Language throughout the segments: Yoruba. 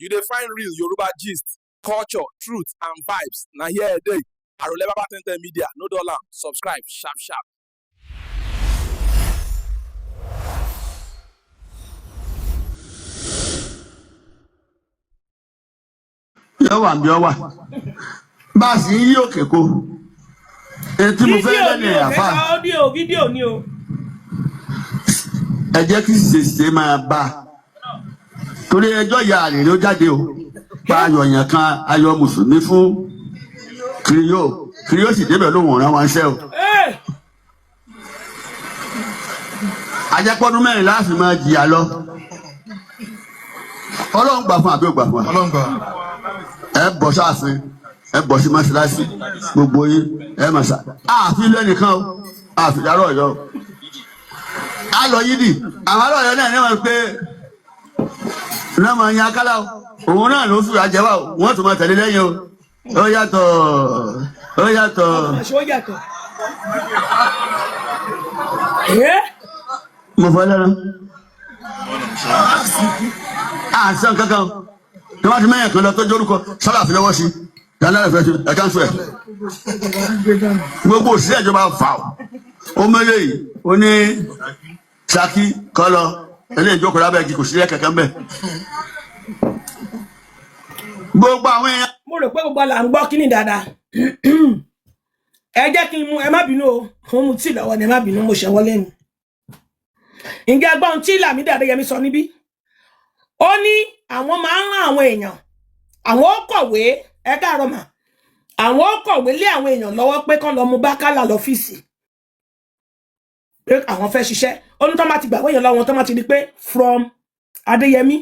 You dey find real Yoruba gist, culture, truth and vibes. Na here e dey. Arole Baba 1010 Media, no dull am. Subscribe sharp sharp. Yóò wà bí ọ wà bá a sì ń yí òkè ko etí mo fẹ́ Fídíò lẹ́nu ni ẹ̀ o, àfa. kẹta ọ́díò, fídíò ni o. Ẹ jẹ́ kí ṣèṣe máa bá a torí ẹjọ́ ìyá rẹ̀ ló jáde o pa ayọ̀ yẹn kan ayọ̀ mùsùlùmí fún kiriyó kiriyó sì débẹ̀ lóhùn ọ̀ràn wa ń ṣẹ́ o. Ajẹ́pọ́dún 4 láàfin máa jìyà lọ. Ọlọ́run gbà fún àbí ò gbà fún wa? Ọlọ́run gbà. Ẹ bọ̀ sáàfin, ẹ bọ̀ sí mọ́ṣáláṣí, gbogbo yín ẹ mà sá àfi lẹ́nìkan o, àfi dárò ọ̀yọ́ o. A lọ yídì, àwọn ará Ọ̀yọ́ náà ní wọn pé náà máa yan akálà o, òun náà ló fi àjẹwà o, wọ́n tún máa tẹ̀lé lẹ́yìn o. Ó yàtọ̀, ó yàtọ̀. Àṣọ yàtọ̀. Mo fọ lẹ́nu àṣà kankan tí wọ́n ti mẹ́yìn kan lọ tó jórúkọ sálà fi lọ́wọ́ sí dáná rẹ̀ fẹ́ ẹ̀ káńsù ẹ̀. Gbogbo òṣìṣẹ́ ìjọba fà ó, ó mẹ́lẹ̀ yìí, ó ní Ṣakí kọ́ lọ eléyìí jókòó lábẹ́ igi, kò sí kankan bẹ́ẹ̀. Gbogbo àwọn èèyàn. Mo rò pé gbogbo àlà ń gbọ́ kíní dáadáa. Ẹ jẹ́ kí n mú, ẹ má bínú o, mo mu tíì lọ́wọ́ ni, ẹ má bínú, mo ṣẹ̀wọ́ lẹ́nu. Ǹjẹ́ gbọ́n tí Lámídì Adéyẹmí sọ níbí? Ó ní àwọn máa ń rán àwọn èèyàn, àwọn ó kọ̀wé, ẹ káàárọ̀ mà, àwọn ó kọ̀wé lé àwọn èèyàn lọ́wọ́ pé kán lọ mú bákálà lọ́fíìsì pé àwọn fẹ́ ṣiṣẹ́. Ó ní tán bá ti gbàwé èèyàn lọ́wọ́, tán bá ti rí pé from Adéyẹmí,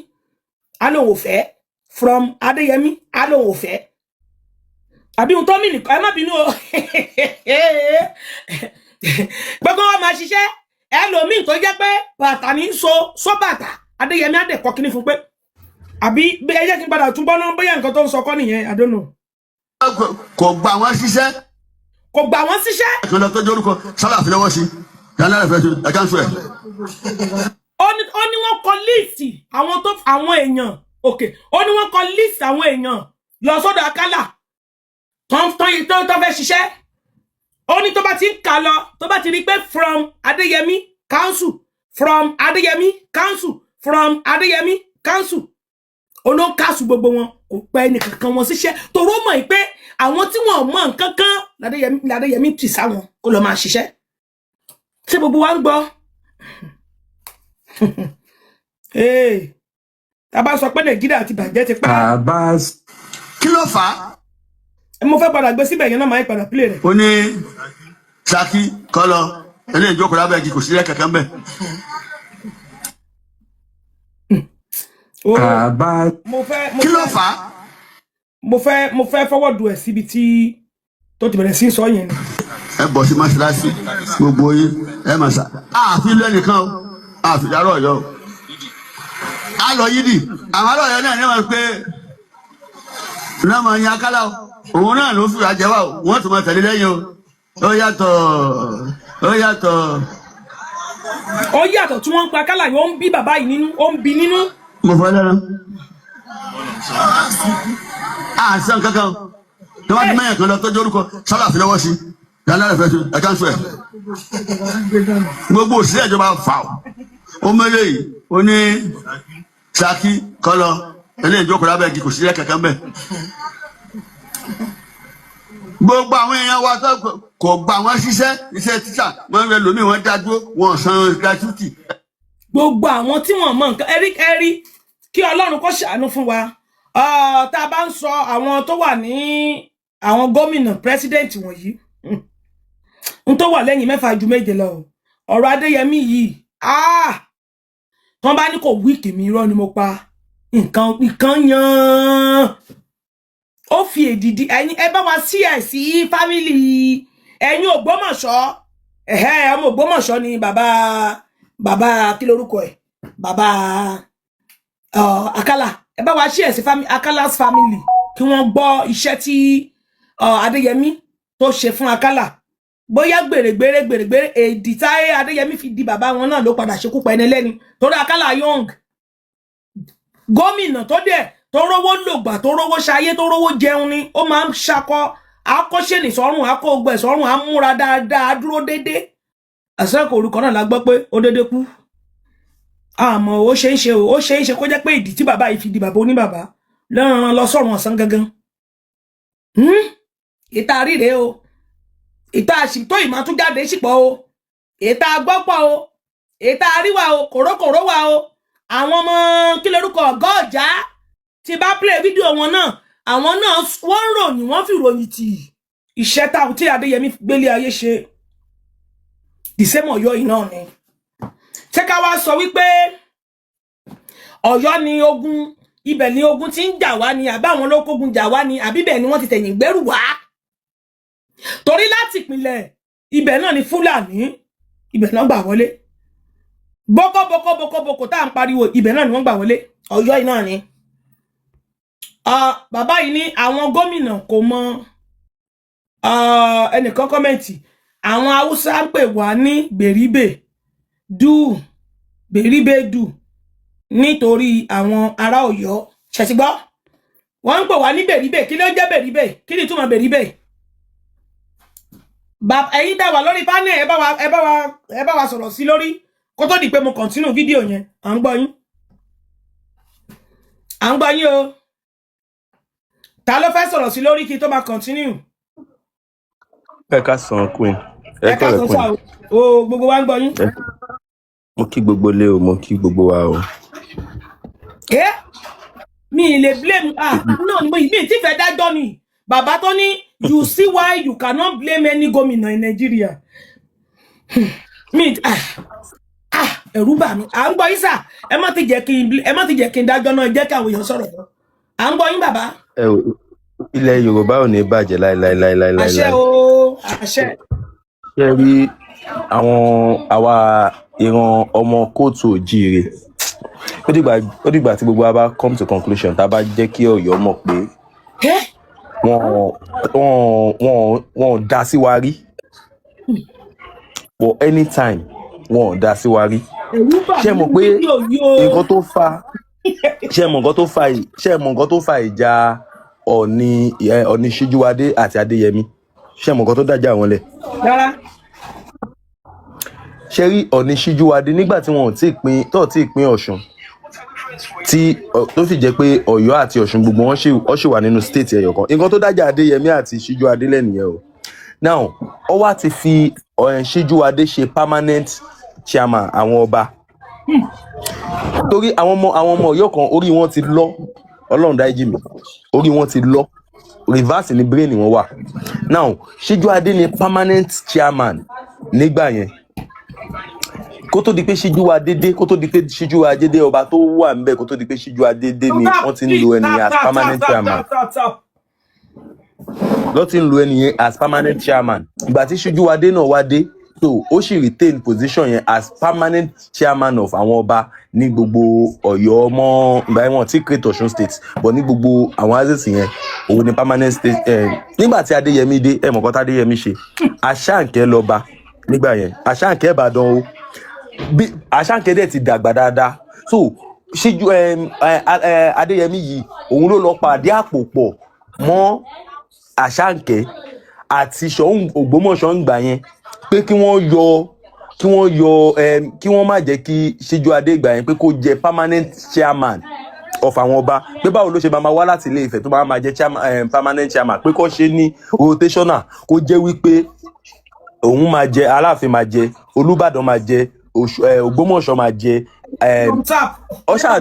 á lóun ò fẹ́. From Adéyẹmí, á lóun ò fẹ́. Àbí ohun tó mì nìkan, ẹ má bínú o. Gbogbo wọn máa ṣiṣẹ́. Ẹlòmíì tó jẹ́ pé bàtà ní so so bàtà, Adéyẹmí á dẹ̀ kọ́ kíní fún pé àbí ẹ jẹ́ kí n padà tún gbọ́ náà, bóyá nǹkan tó ń sọ kọ́ nìyẹn, I don't know. Kò gbà wọ́n ṣiṣẹ́. Kò gbà wọ́n síṣẹ́. Kan lọ tó jórúkọ sálà fi lọ́wọ́ sí dáná rẹ̀ fẹ́ ẹ̀ káńsù ẹ̀. Ó ní wọ́n kọ list àwọn tó àwọn èèyàn òkè, ó ní wọ́n kọ list àwọn èèyàn lọ sọ́dọ̀ Akálà tó fẹ́ ṣiṣẹ́. Ó ní tó bá ti ń kà lọ, tó bá ti rí pé from Adéyẹmí, cancel, from Adéyẹmí, cancel, from Adéyẹmí, cancel, ó ló ń cancel gbogbo wọn. Kò pẹ́ ẹnìkankan wọn síṣẹ́ toró mọ̀ pé àwọn tí wọn ò mọ̀ nǹkan kan l'Adéyẹmí tì sáwọn kó lọ máa ṣiṣẹ́. Ṣé gbogbo wa ń gbọ́? Ee, tá a bá sọ pé Nàìjíríà ti bàjẹ́ ti pẹ́. Abbas. Kí ló fà á? Mo fẹ́ padà gbé síbẹ̀ yẹn náà, máa ń padà play rẹ̀. Ó ní Ṣakí kọ́ lọ eléyìí jókòó lábẹ́ igi, kò sí kankan bẹ́ẹ̀. Abbas. Mo fẹ́ mo Kí ló fẹ́ fà á? Mo fẹ́ fọwọ́dù ẹ̀ síbi tí tó ti bẹ̀rẹ̀ sí sọ yẹn ni. Ẹ bọ̀ sí mọ́ṣáláṣí, gbogbo yín ẹ mà sá àfi lẹ́nìkan o, àfi dárò ọ̀yọ́ o. A lọ yídì, àwọn ará Ọ̀yọ́ náà ní wọn pé náà máa yan akálà o, òun náà ló fi àjẹwà o, wọ́n tún máa tẹ̀lé lẹ́yìn o. Ó yàtọ̀, ó yàtọ̀. Ó yàtọ̀ tí wọ́n ń pa Akálà yìí, ó ń bí bàbá yìí nínú, ó ń bí nínú. Mo fọ lẹ́nu àṣà kankan tí wọ́n ti mẹ́yìn kan lọ tó jórúkọ sálà fi lọ́wọ́ sí dáná rẹ̀ fẹ́ ẹ̀ káńsù ẹ̀. Gbogbo òṣìṣẹ́ ìjọba fà ó, ó mẹ́lẹ̀ yìí, ó ní Ṣakí kọ́ lọ eléyìí jókòó lábẹ́ igi, kò sí kankan bẹ́ẹ̀. Gbogbo àwọn èèyàn wa tó kò gbà wọ́n ṣiṣẹ́, iṣẹ́ tíṣà wọ́n rẹ lómi, wọ́n dá dúró, wọ́n san gratuity. Gbogbo àwọn tí wọ́n mọ nǹkan ẹrí ẹrí, kí Ọlọ́run kó ṣàánú fún wa. Tá a bá ń sọ àwọn tó wà ní àwọn gómìnà, president wọ̀nyí, n tó wà lẹ́yìn mẹ́fà ju méje lọ o. Ọ̀rọ̀ Adéyẹmí yìí, tán bá ní kò wíìkì mi, irọ́ ni mo pa. Nǹkan nǹkan yan ó fi èdìdí. Ẹ̀yin ẹ bá wa sí ẹ̀ sí family ẹ̀yin Ògbómọ̀ṣọ́, ẹ̀hẹ́, ọmọ Ògbómọ̀ṣọ́ ni bàbá, bàbá kí lorúkọ ẹ̀, bàbá Akálà. Ẹ bá wa ṣí ẹ̀ sí Akálà's family kí wọ́n gbọ́ iṣẹ́ tí Adéyẹmí tó ṣe fún Akálà. Bóyá gbèrègbèrè gbèrègbèrè èdì táyé Adéyẹmí fi di bàbá wọn náà ló padà ṣekú pa ẹni lẹ́ni, torí Akálà young gómìnà tó dẹ̀ Tó rówó lògbà, tó rówó ṣayé, tó rówó jẹun ni. Ó máa ń ṣakọ, akọ́ṣẹ́nì sọ́rùn, akọ́gbẹ̀ sọ́rùn, á múra dáadáa, á dúró déédé. Àṣàkò orúkọ náà la gbọ́ pé ó déédé kú. Àmọ́ ó ṣe é ṣe o, ó ṣe é ṣe kó jẹ́ pé ìdí tí bàbá yìí fi di bàbá oníbàbá lọ́rùn lọ sọ̀rùn ọ̀sán gangan. Ìta ríre o, ìta àṣìtó ìmọ̀ tún jáde sípò o, ìta gbọ́pọ̀ o, ìta àríwá o, kòrókòró wa o. Àwọn ọmọ kí lorúkọ ọgá ọjà tí bá play fídíò wọn náà, àwọn náà wọ́n ń ròyìn, wọ́n fi ròyìn tì iṣẹ́ táwọn tí Adéyẹmí gbélé ayé ṣe, the same Ọ̀yọ́ yìí náà ni. Ṣé ká wá sọ wípé Ọ̀yọ́ ni ogun, ibẹ̀ ni ogun ti ń jà wá ni, àbí àwọn ló kógun jà wá ni, àbí bẹ́ẹ̀ ni wọ́n ti tẹ̀yìn gbẹ́rù wá? Torí láti ìpìlẹ̀, ibẹ̀ náà ni Fúlàní, ibẹ̀ náà gbà wọlé. Boko boko boko boko tá à ń pariwo, ibẹ̀ náà ni wọ́n gbà wọlé. Ọ̀yọ́ yìí náà ni. Ah, bàbá yìí ní àwọn gómìnà kò mọ. Ah, ẹnìkan comment, àwọn Haúsá ń pè wá ní gbèríbè dù, gbèríbè dù, nítorí àwọn ará Ọ̀yọ́. Ṣẹ̀tì gbọ́, wọ́n ń pè wá ní gbèríbè. Kí ló ń jẹ́ gbèríbè? Kí ni ìtumọ̀ gbèríbè? Ẹ̀yin dá wà lórí panel, ẹ bá wa sọ̀rọ̀ sí lórí kó tó di pé mo continue fídíò yẹn. À ń gbọ́ yín, à ń gbọ́ yín o. Ta ló fẹ́ sọ̀rọ̀ sí lórí kí n tó máa continue? Ẹ ká san, queen. Ẹ Ẹ ká kọ̀rẹ́ sọ queen. Sá o, gbogbo wa ń gbọ́ yín. Mo kí gbogbo ilé o, mo kí gbogbo wa o. Ẹ mi ì lè blame, ah no, mi ti fẹ́ dájọ́ ni. Bàbá tó ní, you see why you cannot blame any gómìnà in Nigeria. Mi ah ah, ẹ̀rù bà mí. À ń gbọ́ yín sà. Ẹ má ti jẹ́ kí n dájọ́ náà, ẹ jẹ́ kí àwọn èèyàn sọ̀rọ̀ náà. À ń gbọ́ yín, bàbá. Ẹ o, ilẹ̀ Yorùbá ò ní bàjẹ́ láéláéláéláé. Àṣẹ o, àṣẹ. Ṣé ẹ rí àwọn àwa ìran ọmọ kóòtù òjíire, ó dìgbà tí gbogbo wa bá come to conclusion, tá a bá jẹ́ kí Ọ̀yọ́ mọ̀ pé ẹ wọn ò dá sí wa rí for anytime, wọn ò dá sí wa rí. Ẹ̀rù bà Ṣé mí mọ̀ nínú pé fídíò yìí o. nǹkan tó fa, ṣé mọ̀ nǹkan tó fa ìjà Ọ̀ọ̀ni, Ọ̀ọ̀ni Síjúwadé àti Adéyẹmí? Ṣé mọ̀ nǹkan tó dájà wọn lẹ̀? Rárá. Ṣé rí Ọ̀ọ̀ni Síjúwadé, nígbà tí wọn ò tí ì pín, tó ò tí ì pín Ọ̀ṣun, tí tó sì jẹ́ pé Ọ̀yọ́ àti Ọ̀ṣun gbogbo wọn ṣì wà nínú state ẹyọ kan, nǹkan tó dájà Adéyẹmí àti Síjúwadé lẹ́nìyẹn o. Now, ó wá ti fi Síjúwadé ṣe permanent chairman àwọn ọba, torí àwọn ọmọ Ọ̀yọ́ kan, orí wọn ti lọ. Ọlọ́run dáríjì mí, orí wọn ti lọ, reverse ní brain wọn wà. Now, Síjúadé ni permanent chairman nígbà yẹn. Kó tó di pé Síjúadé dé, kó tó di pé Síjúadé dé, ọba tó wà ńbẹ̀ kó tó di pé Síjúadé dé ni wọ́n ti ń lo ẹni yẹn as permanent chairman, lọ́ ti ń lo ẹni yẹn as permanent chairman. Ìgbà tí Síjúadé náà wá dé, so ó sì retain position yẹn as permanent chairman of àwọn ọba ní gbogbo Ọ̀yọ́ mọ́. Ìgbà yẹn wọn ti create Ọ̀ṣun State, but ní gbogbo àwọn axis yẹn, òun ni permanent state. Nígbà tí Adéyẹmí dé, ẹ mọ̀ nǹkan tí Adéyẹmí ṣe? Àṣàǹkẹ́ lọ́ba nígbà yẹn, Àṣàǹkẹ́ Ìbàdàn o. Bí Àṣàǹkẹ́ dẹ̀ ti dàgbà dáadáa, so Síjú Adéyẹmí yìí, òun ló lọ pàdé àpò pọ̀ mọ́ Àṣàǹkẹ́ àti Ṣọ̀ún Ògbómọ̀ṣọ́ ń gbà yẹn pé kí wọ́n yọ, kí wọ́n má jẹ́ kí Síjú Adé gbà yẹn pé kó jẹ permanent chairman of àwọn ọba, pé báwo ló ṣe máa wá láti Ilé Ifẹ̀ tó máa jẹ permanent chairman, pé kó ṣe ní rotational, kó jẹ́ wípé òun máa jẹ, Aláàfin máa jẹ, Olúbàdàn máa jẹ, Ògbómọ̀ṣọ́ máa jẹ. Tap. Ọṣà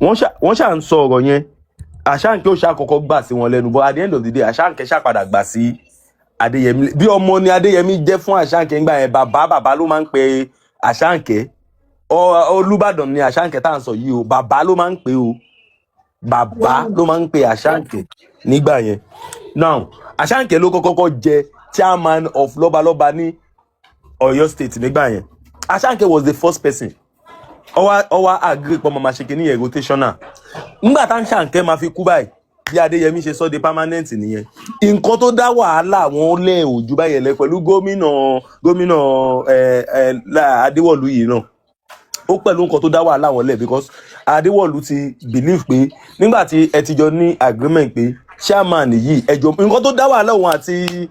wọ́n ṣà ń sọ ọ̀rọ̀ yẹn. Àṣàǹkẹ́ ò ṣàkọ́kọ́ gbà sí wọn lẹ́nu, but at the end of the day, Àṣàǹkẹ́ ṣàpadà gbà sí Adéyẹmí. Bí ọmọ ni Adéyẹmí jẹ́ fún Àṣàǹkẹ́ ńgbà yẹn. Bàbá bàbá ló máa ń pe Àṣàǹkẹ́. Olúbàdàn ni Àṣàǹkẹ́ tá à ń sọ yìí o. Bàbá ló máa ń pe o, bàbá ló máa ń pe Àṣàǹkẹ́ nígbà yẹn. Now, Àṣàǹkẹ́ ló kọ́kọ́ jẹ chairman of lọ́balọ́ba ní Ọ̀yọ́ State nígbà yẹn. Àṣàǹkẹ́ was the first person. Ọwá agree pé ọmọ máa ṣe kínní yẹn rotational. Nígbà tá Àṣàǹkẹ́ máa fi kú báyìí, bí Adéyẹmí ṣe sọ di permanent nìyẹn. Nǹkan tó dá wàhálà wọn lẹ òjú báyẹn lẹ pẹ̀lú gómìnà Adéwọ̀lú yìí náà. Ó pẹ̀lú nǹkan tó dá wàhálà wọn lẹ̀, because Adéwọ̀lú ti believe pé nígbà tí ẹ ti jọ ní agreement pé chairman yìí ẹjọ, nǹkan tó dá wàhálà òun àti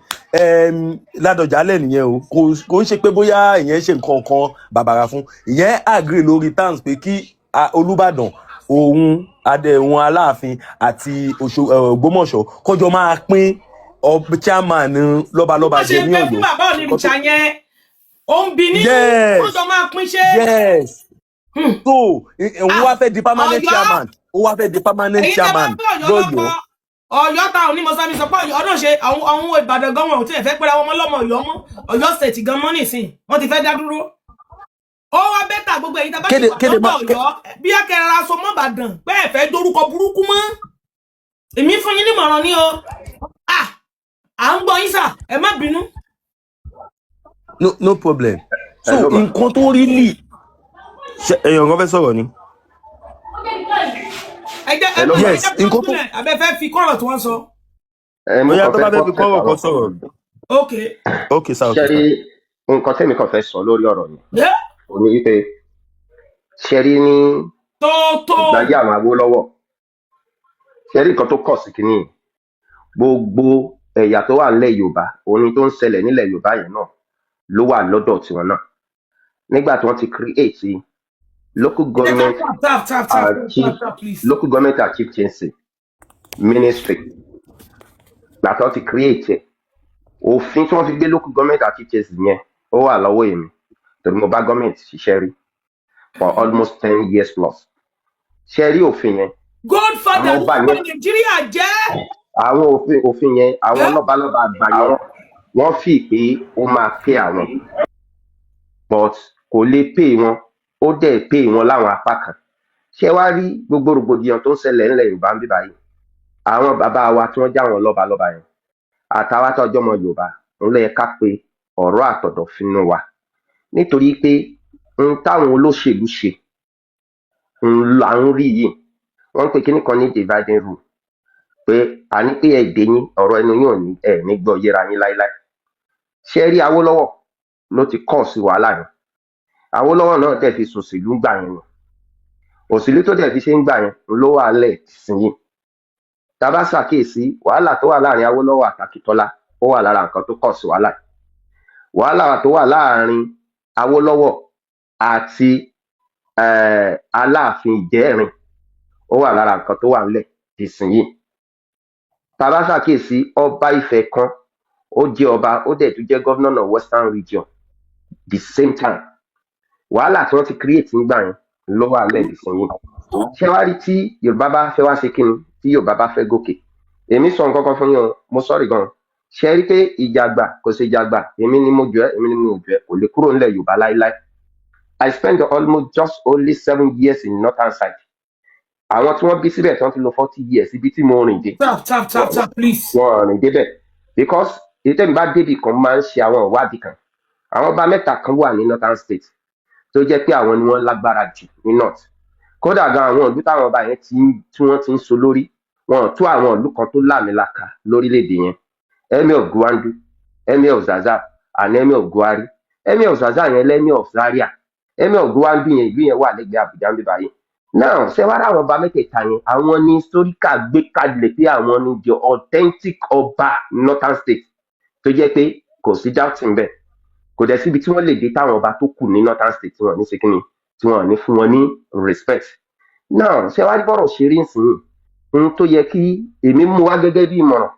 Ládọjà lẹ̀ nìyẹn o. Kò ń ṣe pé bóyá ìyẹn ṣe nǹkan kan bàbàrà fún ìyẹn. Agree lórí terms pé kí Olúbàdàn, òun adé, òun Aláàfin àti Ògbómọ̀ṣọ́ kọjọ máa pín chairman lọ́balọ́ba Wọ́n ṣe jẹ ní pé fún Ọ̀yọ́. bàbá Nǹkan tó onírìṣà yẹn, ó ń bi nínú Yes. wọ́n jọ máa pín ṣé. Yes. So òun wá fẹ́ di permanent Ọ̀yọ́ chairman, ó wá fẹ́ di permanent èyí tẹ́ bá chairman fẹ́ Ọ̀yọ́ lọ́kọ lọ́yọ̀ọ́. Ọ̀yọ́ ta òní mọsámi sọ pé Ọ̀yọ́ náà ṣe àwọn Ìbàdàn gan, wọn ò tiẹ̀ fẹ́ pẹ́ra wọn mọ́ lọ́mọ Ọ̀yọ́ mọ́. Ọ̀yọ́ State gan mọ́ nìsín, wọ́n ti fẹ́ dá dúró. Ó wá better, gbogbo èyí tá bá Kéde ti wà kéde lọ́gbà má Ọ̀yọ́, bí akẹ́rẹ́ra so mọ́ Ìbàdàn pé ẹ fẹ́ dorúkọ burúkú mọ́, èmi fún yín nímọ̀ràn ní o. Ah, à ń gbọ́ yín sà, ẹ má bínú. No, no problem. So Hello, ma. nǹkan tó rí lì ṣe, èèyàn kan fẹ́ sọ̀rọ̀ ni. Ẹ jẹ́ ẹ Hello, má ma. ẹ Yes, jẹ́ kí wọ́n nǹkan tó kúnlẹ̀ abẹ́ fẹ́ fi kọ́rọ̀ tí wọ́n sọ. Ẹ mo Bóyá kàn tó fẹ́ bá fẹ́ fi bọ́ kọ́rọ̀ kan sọ̀rọ̀. sọ̀rọ̀. Ok. Ok sir, ok Ṣé sir. rí nǹkan tẹ́mi kàn fẹ́ sọ lórí ọ̀rọ̀ yẹn? Yeah. Ò ní wípé, ṣé rí ní Tó tó ìgbà ayé àwọn Awólọ́wọ̀, ṣé rí nǹkan tó kọ̀ sí kínní yìí? Gbogbo ẹ̀yà tó wà nílẹ̀ Yorùbá, òun ni tó ń ṣẹlẹ̀ nílẹ̀ Yorùbá yẹn náà ló wà lọ́dọ̀ tiwọn náà. Nígbà tí wọ́n ti create local Tap government tap tap tap tap and chief tap tap, please. local government and chieftaincy ministry, gbà tí wọ́n ti create ẹ̀, òfin tí wọ́n fi gbé local government and chieftaincy yẹn, ó wà lọ́wọ́ èmi, torí mo bá gọ́ọ̀mẹ̀ntì ṣiṣẹ́ rí for almost 10 years plus. Ṣe rí òfin yẹn, Godfather àwọn ló ọba bà yẹn, Nàìjíríà jẹ́. àwọn òfin yẹn, àwọn lọ́balọ́ba àgbà yẹn, wọ́n fi pé ó máa pay àwọn, but kò lè pay wọn. Ó dẹ̀ pay wọn láwọn apá kan. Ṣé wàá rí gbogbo rògbòdìyàn tó ń ṣẹlẹ̀ ńlẹ̀ Yorùbá ń bí báyìí, àwọn bàbá wa tí wọ́n já wọn lọ́balọ́ba yẹn, àtàwọn àtọ́jọ́ ọmọ Yorùbá, ń lọ yẹ ká pe ọ̀rọ̀ àtọ̀dọ̀ fínú wa, nítorí pé n táwọn olóṣèlú ṣe ń là ń rí yìí. Wọ́n ń pè kíní kan ní dividing rule, pé àní pé èdè yín, ọ̀rọ̀ ẹnu yín ò ní ẹ̀ ní gbọ́ yéra yín láéláé. Ṣé rí, Awólọ́wọ̀ ló ti kọ́ sí wàhálà yẹn. Awólọ́wọ̀ náà dẹ̀ fi sòṣèlú ń gbà yẹn ni. Òṣèlú tó dẹ̀ fi ṣe ń gbà yẹn ló wà lẹ̀ sí yìí. Tá a bá ṣàkíyèsí wàhálà tó wà láàrin Awólọ́wọ̀ àti Akíntọ́lá, ó wà lára nǹkan tó kọ̀ sí wàhálà yìí. Wàhálà tó wà láàrin Awólọ́wọ̀ àti Aláàfin Ìjẹrin, ó wà lára nǹkan tó wà ńlẹ̀ dìsìnyìí. Tá a bá ṣàkíyèsí, ọba Ifẹ̀ kan, ó jẹ́ ọba, ó dẹ̀ tún jẹ́ governor of Western Region the same time. Wàhálà tí wọ́n ti create nígbà yẹn ló wà ńlẹ̀ dìsìnyìí. Ṣé wàá rí, tí Yorùbá bá fẹ́ wá ṣe kíni, tí Yorùbá bá fẹ́ gòkè, èmi sọ nǹkan kan fún yín o, mo sọ̀rọ̀ gan. Ṣe rí pé ìjàgbà kò ṣe ìjàgbà, èmi ni mo jù ẹ́, èmi ni mo jù ẹ́, kò lè kúrò nílẹ̀ Yorùbá láíláí. I spent almost just only 7 years in northern side. Àwọn tí wọ́n bí síbẹ̀ tí wọ́n ti lò 40 years, ibi tí mo rìn dé, Tap tap tap tap, please. wọ́n rìn débẹ̀, because èyí tẹ́mi bá débì kan, máa ń ṣe àwọn ìwádìí kan. Àwọn ọba mẹ́ta kan wà ní northern state tó jẹ́ pé àwọn ni wọ́n lágbára jù ní north. Kódà gan, àwọn ìlú táwọn ọba yẹn ti ń tí wọ́n ti ń so lórí wọn ò tó àwọn ìlú kan tó láàmìlaka lórílẹ̀‐èdè yẹn: Emir of Gwandu, Emir of Zazzau and Emir of Gwari. Emir of Zazzau yẹn lẹ́mir of Zaria. Emir of Gwandu yẹn, ìlú yẹn wà lẹ́gbẹ̀ẹ́ Àbújá ń bí báyìí now. Ṣé wàá ráwọn ọba mẹ́tẹ̀ẹ̀ta yẹn, àwọn ní historical gbé kalẹ̀ pé àwọn ní the authentic ọba northern state, tó jẹ́ pé kò sí doubt níbẹ̀. Kò dẹ̀ síbi tí wọ́n lè dé táwọn ọba tó kù ní northern state tí wọ́n ní ṣe kíni, tí wọ́n ní fún wọn ní respect now. Ṣé wàá rí bọ́rọ̀ ṣe rí nsìnyí, ohun tó yẹ kí èmi mú wá gẹ́gẹ́ bí ìmọ̀ràn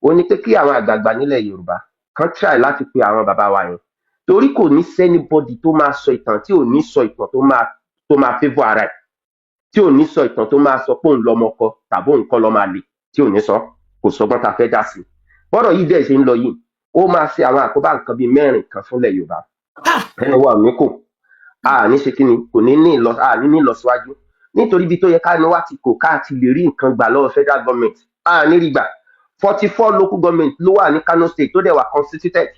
ó ní pé kí àwọn àgbààgbà nílẹ̀ Yorùbá kan try láti pe àwọn bàbá wa yẹn, torí kò ní sí anybody tó máa sọ ìtàn tí ò ní sọ ìtàn tó máa favour ara ẹ̀, tí ò ní sọ ìtàn tó máa sọ pé òun lọmọ ọkọ tàbí òun kọ́ lọ́mọ àlè, tí ò ní sọ. Kò sọgbọ́n tá a fẹ́ dá sí bọ́rọ̀ yìí dẹ̀ ṣe ń lọ yìí. Ó máa ṣe àwọn àkóbá nǹkan bíi mẹ́rin kan fúnlẹ̀ Yorùbá. Ẹnu wa ò ní kò a ní ṣe kíni, kò ní ní ìlọ, a ní ní ìlọsíwájú, nítorí ibi tó yẹ ká ní wá ti kò ká ti lè rí nǹkan gbà lọ́wọ́ federal government, a ní rí gbà. 44 local government ló wà ní Kano State tó dẹ̀ wà constituted.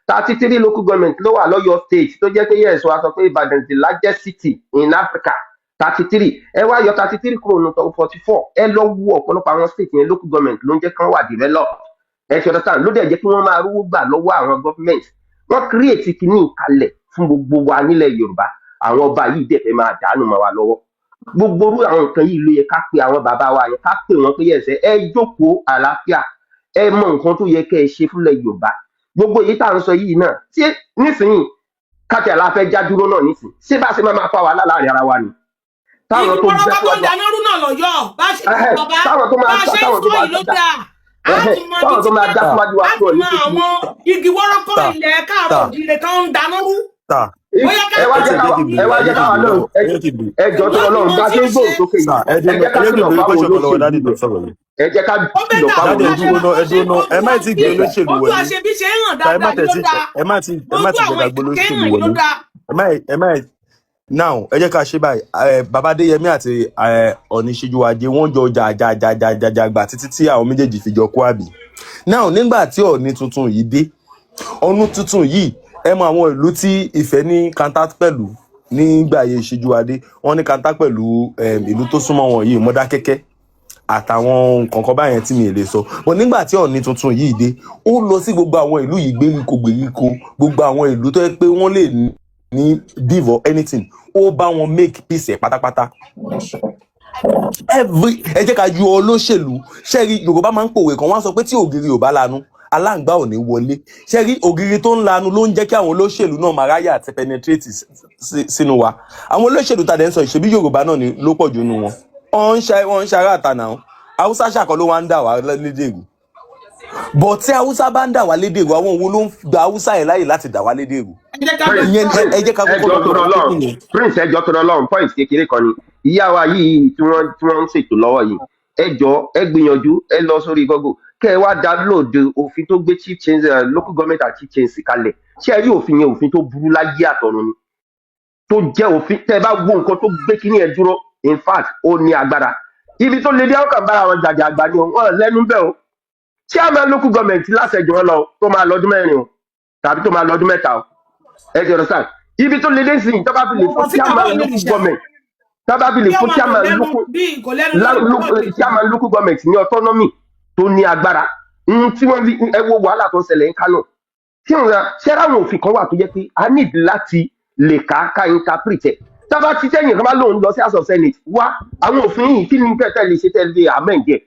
33 local government ló wà lọ́yọ̀ State, tó jẹ́ pé yes, wàá sọ pé Ìbàdàn the largest city in Africa. 33, ẹ wá yọ 33 kúrò ní 44. Ẹ lọ wo ọ̀pọ̀lọpọ̀ àwọn state yẹn, local government ló ń jẹ́ kán wà develop. Ẹ ṣe understand? Ló dẹ̀ jẹ́ kí wọ́n máa rówó gbà lọ́wọ́ àwọn government. Wọ́n create kínní kalẹ̀ fún gbogbo wa nílẹ̀ Yorùbá. Àwọn ọba yìí dẹ̀ fẹ́ máa dànù mọ́ wa lọ́wọ́. Gbogbo irú àwọn nǹkan yìí ló yẹ ká pe àwọn bàbá wa yẹn, ká pè wọ́n pé yẹ̀sẹ̀, ẹ jókòó àlàáfíà, ẹ mọ nǹkan tó yẹ kẹ́ ẹ ṣe fúnlẹ̀ Yorùbá. Gbogbo èyí tá à ń sọ yìí náà, ṣé nísìnyìí káàtì àlàáfẹ́ já dúró náà nísìnyí, ṣé bá ṣe máa máa fa wàhálà láàrin ara wa ni táwọn Igi tó wọ́rọ́kọ́ jẹ́ tó ń síwájú dáná rú náà lọ́yọ̀ bá ṣe Ẹhẹ́, bàbá táwọn tó bá máa a ṣe ń táwọn tó sọ máa yìí ló dá dáa, á ẹhẹ́, ti mọ ibi táwọn tí tó máa dá Sà. síwájú wa á kúrò ti ní mọ títí. àwọn igi wọ́rọ́kọ́ Sà. ilẹ̀ káàárọ̀ Sà. òjíire tó ń dáná rú. Sà. Bóyá ká Ẹ wá Ẹ jẹ́ tiẹ̀ káwa jẹ́ kí n ẹ béèrè wá ẹ jẹ́ jẹ́ kí n káwa béèrè náà lọ́wọ́ ẹ jẹ́ kí n béèrè. ẹ jọ tó láti Ọlọ́run mọ bá tí ṣe ń ń ṣe. gbóhùn sókè Sà, yìí, ẹ ẹ dúró jẹ́ ná, ká ẹ jẹ́ kí n kìlọ̀ béèrè fáwọn question kan lọ́wọ́ olóṣèlú daddy tó yẹn, sọ̀rọ̀ yìí. ẹ jẹ́ ká Ó kìlọ̀ bẹ́tà fáwọn Daddy, bá ẹ ṣe dúró bó ná, ẹ ṣe dúró ná, ojú ẹ má tí ì gbé olóṣèlú ojú wọlé. àṣebí ṣe ń hàn Sà, ẹ má dáadáa yìí ló tẹ̀ sí dáa, ẹ má tí ẹ má ojú tí jẹ́ àwọn ká gbé ìkà olóṣèlú hàn yìí ló wọlé. dáa. Ẹ má now, ẹ jẹ́ ká ṣe báyìí. Ẹ bàbá Adéyẹmí àti ẹ Ọ̀ọ̀ni Ṣíjúwadé, wọ́n jọ jà jà jà jà jà jà gbà títí tí àwọn méjèèjì fi jọ kú, àbí? Now, nígbà tí Ọ̀ọ̀ni tuntun yìí dé, ọ̀nù tuntun yìí, ẹ mọ àwọn ìlú tí Ifẹ̀ ní kanta pẹ̀lú nígbà ayé Ṣíjúwadé, wọ́n ní kanta pẹ̀lú ìlú tó súnmọ́ wọn yìí, Mọdákẹ́kẹ́ àtàwọn nǹkan kan báyẹn tí mi ì lè sọ. But nígbà tí Ọ̀ọ̀ni tuntun yìí dé, ó lọ sí gbogbo àwọn ìlú yìí, gbèríko gbèríko, gbogbo àwọn ìlú tó yẹ pé wọ́n lè ní beef or anything, ó bá wọn make peace ẹ̀ pátápátá. Every ẹ jẹ́ ká yọ olóṣèlú. Ṣẹ́rí, Yorùbá máa ń pòwe kan, wọ́n á sọ pé tí ògiri ò bá lanu, aláǹgbá ò ní wọlé. Ṣẹ́rí, ògiri tó ń lanu ló ń jẹ́ kí àwọn olóṣèlú náà máa ráyè àti penetrate sínú wa. Àwọn olóṣèlú tàdé ń sọ ìṣebí Yorùbá náà ni ló pọ̀ jù nínú wọn. Wọ́n ń ṣe ará àtànà Haúsá ṣàkọ́ ló wá ń dà wá lédè rú. But tí Haúsá bá ń dà wá lédè rú, àwọn wo ló ń gba Haúsá yẹn láàyè láti dà wá lédè rú? Ẹ jẹ́ ká Prince. Ìyẹn ẹ jẹ́ ká Ẹ kọ́kọ́ jọ lọ tó mọ Ọlọ́run. kékeré yẹn. Prince, ẹ jọ tó Ọlọ́run, point kékeré kan ni ìyá wa yìí tí wọ́n ń ṣètò lọ́wọ́ yìí. Ẹ jọ, ẹ gbìyànjú, ẹ lọ sórí Google, kẹ́ ẹ wá download òfin tó gbé chief change, local government and chief change kalẹ̀. Ṣé ẹ rí òfin yẹn? Òfin tó burú láyé àtọ̀run ni, tó jẹ́ òfin tẹ́ ẹ bá wo nǹkan tó gbé kíní ẹ dúró. In fact, ó ní agbára ibi tó lè dé. Ọkàn bára wọn jàjà àgbà ni wọn lẹ́nu bẹ́ẹ̀ o. Chairman local government láṣẹ jù wọn lọ, tó máa lọ́dún 4 o tàbí tó máa lọ́dún 3 o. Ẹ jọ̀rọ̀ sáà, ibi tó lè dé sí, tó bá fi lè Kò fún sí tàbí chairman òní local ìṣá government, tó bá fi lè bí fún ọmọ kò chairman lẹ́nu local bí kò lẹ́nu lórí bọ́ọ̀lù. Chairman local government ní autonomy tó ní agbára tí wọ́n fi ẹ wo wàhálà tó ń ṣẹlẹ̀ ní Kánò tí wọn ra. Ṣé àwọn òfin kan wà tó jẹ́ pé a need láti lè ká ká interpret ẹ̀? Tábà tí sẹ́yìn kan bá lóun lọ sí House of Senate wá, àwọn òfin yìí, kí ni tẹ́tẹ́ lè ṣe tẹ́lẹ̀ amend ẹ̀?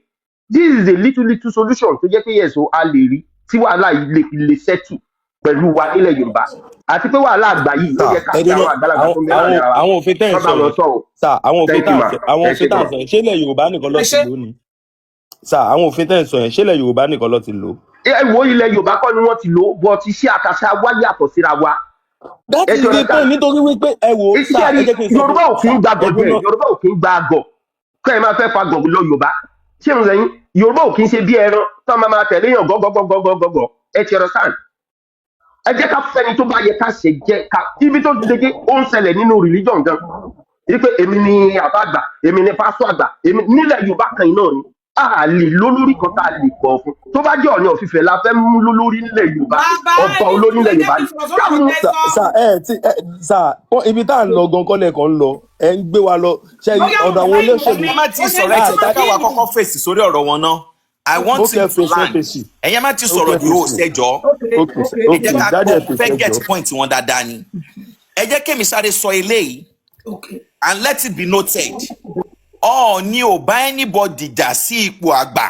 This is a little little solution tó jẹ́ pé yes o, a lè rí tí wàhálà yìí lè fi lè settle pẹ̀lú wa nílẹ̀ Yorùbá, àti pé wàhálà àgbà yìí, ó Sà, yẹ ká ẹ pe dúró. àwọn àgbàlagbà Àwọn tó ń bẹ láàrin àwọn ara wa, àwọn òfin tẹ́ ẹ̀ ń kán bá sọ wọn yẹn sọ o. Sà, àwọn òfin Thank tá you à ń ma. sọ, àwọn Ẹ òfin ṣe tá à ń gan. sọ yẹn, ṣé ilẹ̀ Yorùbá nìkan ló Ẹ ti ṣe. lò ó ni? Sà, àwọn òfin tẹ́ ẹ̀ ń sọ yẹn, ṣé ilẹ̀ Yorùbá nìkan ló ti lò ó? Ẹ wo, ilẹ̀ Yorùbá kọ́ ni wọ́n ti lò ó, but iṣẹ́ àtàṣà wa yàtọ̀ síra wa. That Ẹ is ti the understand? point, nítorí wípé ẹ wo sà, Iṣẹ́ ẹ rí jẹ́ kí n sọ Yorùbá fún ò kí sà ń gba ẹ gọ̀jẹ̀. dúró. Yorùbá ò kí ń gba àgọ̀ kọ́ ẹ máa fẹ́ fa gọ̀ lọ Yorùbá. Ṣé mo sẹ́yìn, Yorùbá ò kí ń ṣe bí ẹran tó máa tẹ̀lé yàn gọ́gọ́gọ́gọ́gọ́gọ́. Ẹ ti understand? Ẹ jẹ́ ká fẹ́ni tó bá yẹ ká ṣe jẹ́ ká ibi tó ti dé. Ó ń ṣẹlẹ̀ nínú religion gan wípé èmi ni àbá àgbà, èmi ni pásọ àgbà, èmi nílẹ̀ Yorùbá kan yìí náà ni a lè lólórí kan tá a lè pọ̀ fún. Tó bá jẹ́ Ọọ̀ni of Ifẹ̀ la fẹ́ mú lólórí nílẹ̀ Yorùbá, Bàbá, ọba ẹni olórí sùúrù, ẹ nílẹ̀ jẹ́ Yorùbá kí ni n sọ̀rọ̀ sọ́rọ̀ ká mú. tẹ́ Sà sọ. Sà, ẹ tí ẹ sà, ibi tá à ń lọ gan kọ́lẹ̀ kan ń lọ, ẹ ń gbé wa lọ. Ṣé Bóyá ọ̀dọ̀ wọn àwọn fẹ́ ìmọ̀ olóṣèlú ni Ẹ má ti ó ṣe sọ̀rọ̀, ẹ é ti ṣe jẹ́ káwa kí kọ́kọ́ fèsì sórí ọ̀rọ̀ wọn náà. I want Ó kẹ́ him to fèsì, ẹ land. fèsì. Ẹ̀yin má ti Ó sọ̀rọ̀ kẹ́ jù ó fèsì. ṣẹjọ́. Ok. Ok. Ok. Ẹ Ok. jẹ́ ká Daddy, gbọ́, ẹ mo fèsì, fẹ́ ẹ get jọ. point wọn dáadáa ni. Ẹ jẹ́ kémi sáré sọ eléyìí Ok. and let it be noted, Ọọ̀ni ò bá anybody jà sí ipò àgbà.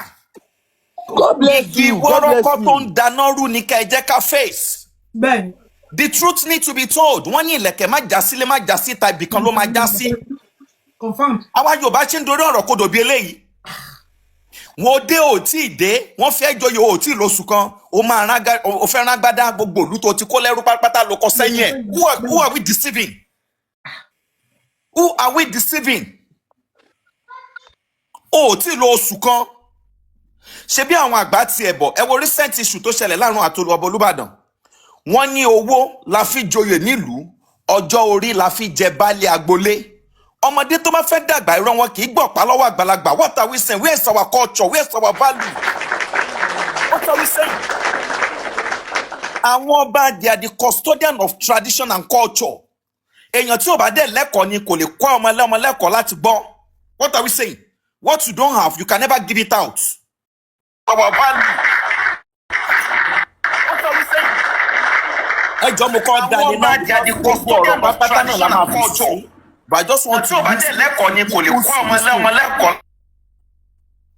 God bless Igi you, God bless wọ́rọ́kọ́ tó you. ń dáná rú ni ká ẹ jẹ́ ká face. Bẹ́ẹ̀ni. The truth need to be told. Wọ́n ní ìlẹ̀kẹ̀ má já sílé, má já síta, ibìkan ló máa já sí. Confam. Àwa Yorùbá ṣe ń dorí ọ̀rọ̀ kodò bí eléyìí. Wọn dé ò tí ì dé, wọn fẹ́ joyè, ò tí ì lóṣù kan, o máa rán o fẹ́ rán gbádá, gbogbo ìlú tó ti kó lẹ́rú pátápátá ló kọ sẹ́yìn ẹ̀. Who are we deceiving? Who are we deceiving? O ò tí ì lo oṣù kan. Ṣe bí àwọn àgbà tiẹ̀ bọ̀, ẹ wo recent issue tó ṣẹlẹ̀ láàrin àtolú ọba Olúbàdàn. Wọ́n ní owó la fi joyè nílùú, ọjọ́ orí la fi jẹ baálé agboolé. Ọmọdé tó bá fẹ́ dàgbà, irọ́ wọn kì í gbọ̀pá lọ́wọ́ àgbàlagbà. What are we saying? Where is our culture? Where is our value? What are we saying? Àwọn ọba, they are the custodian of tradition and culture. Èèyàn tí ò bá dẹ̀ lẹ́kọ̀ọ́ ni kò lè kọ́ ọmọ ẹlẹ́ọmọ lẹ́kọ̀ọ́ láti gbọ́. What are we saying? What you don't have, you can never give it out. Our value. What are we saying? Ẹ jọ, mo kọ́ Àwọn dalẹ̀ ọba, náà they are the because gbogbo ọ̀rọ̀ custodian of pápátá náà la tradition máa and fi culture. sí, but I just want Tí to ò bá use dẹ̀ lẹ́kọ̀ọ́ ni kò lè kọ́ ọmọ listen. ọmọ lẹ́kọ̀ọ́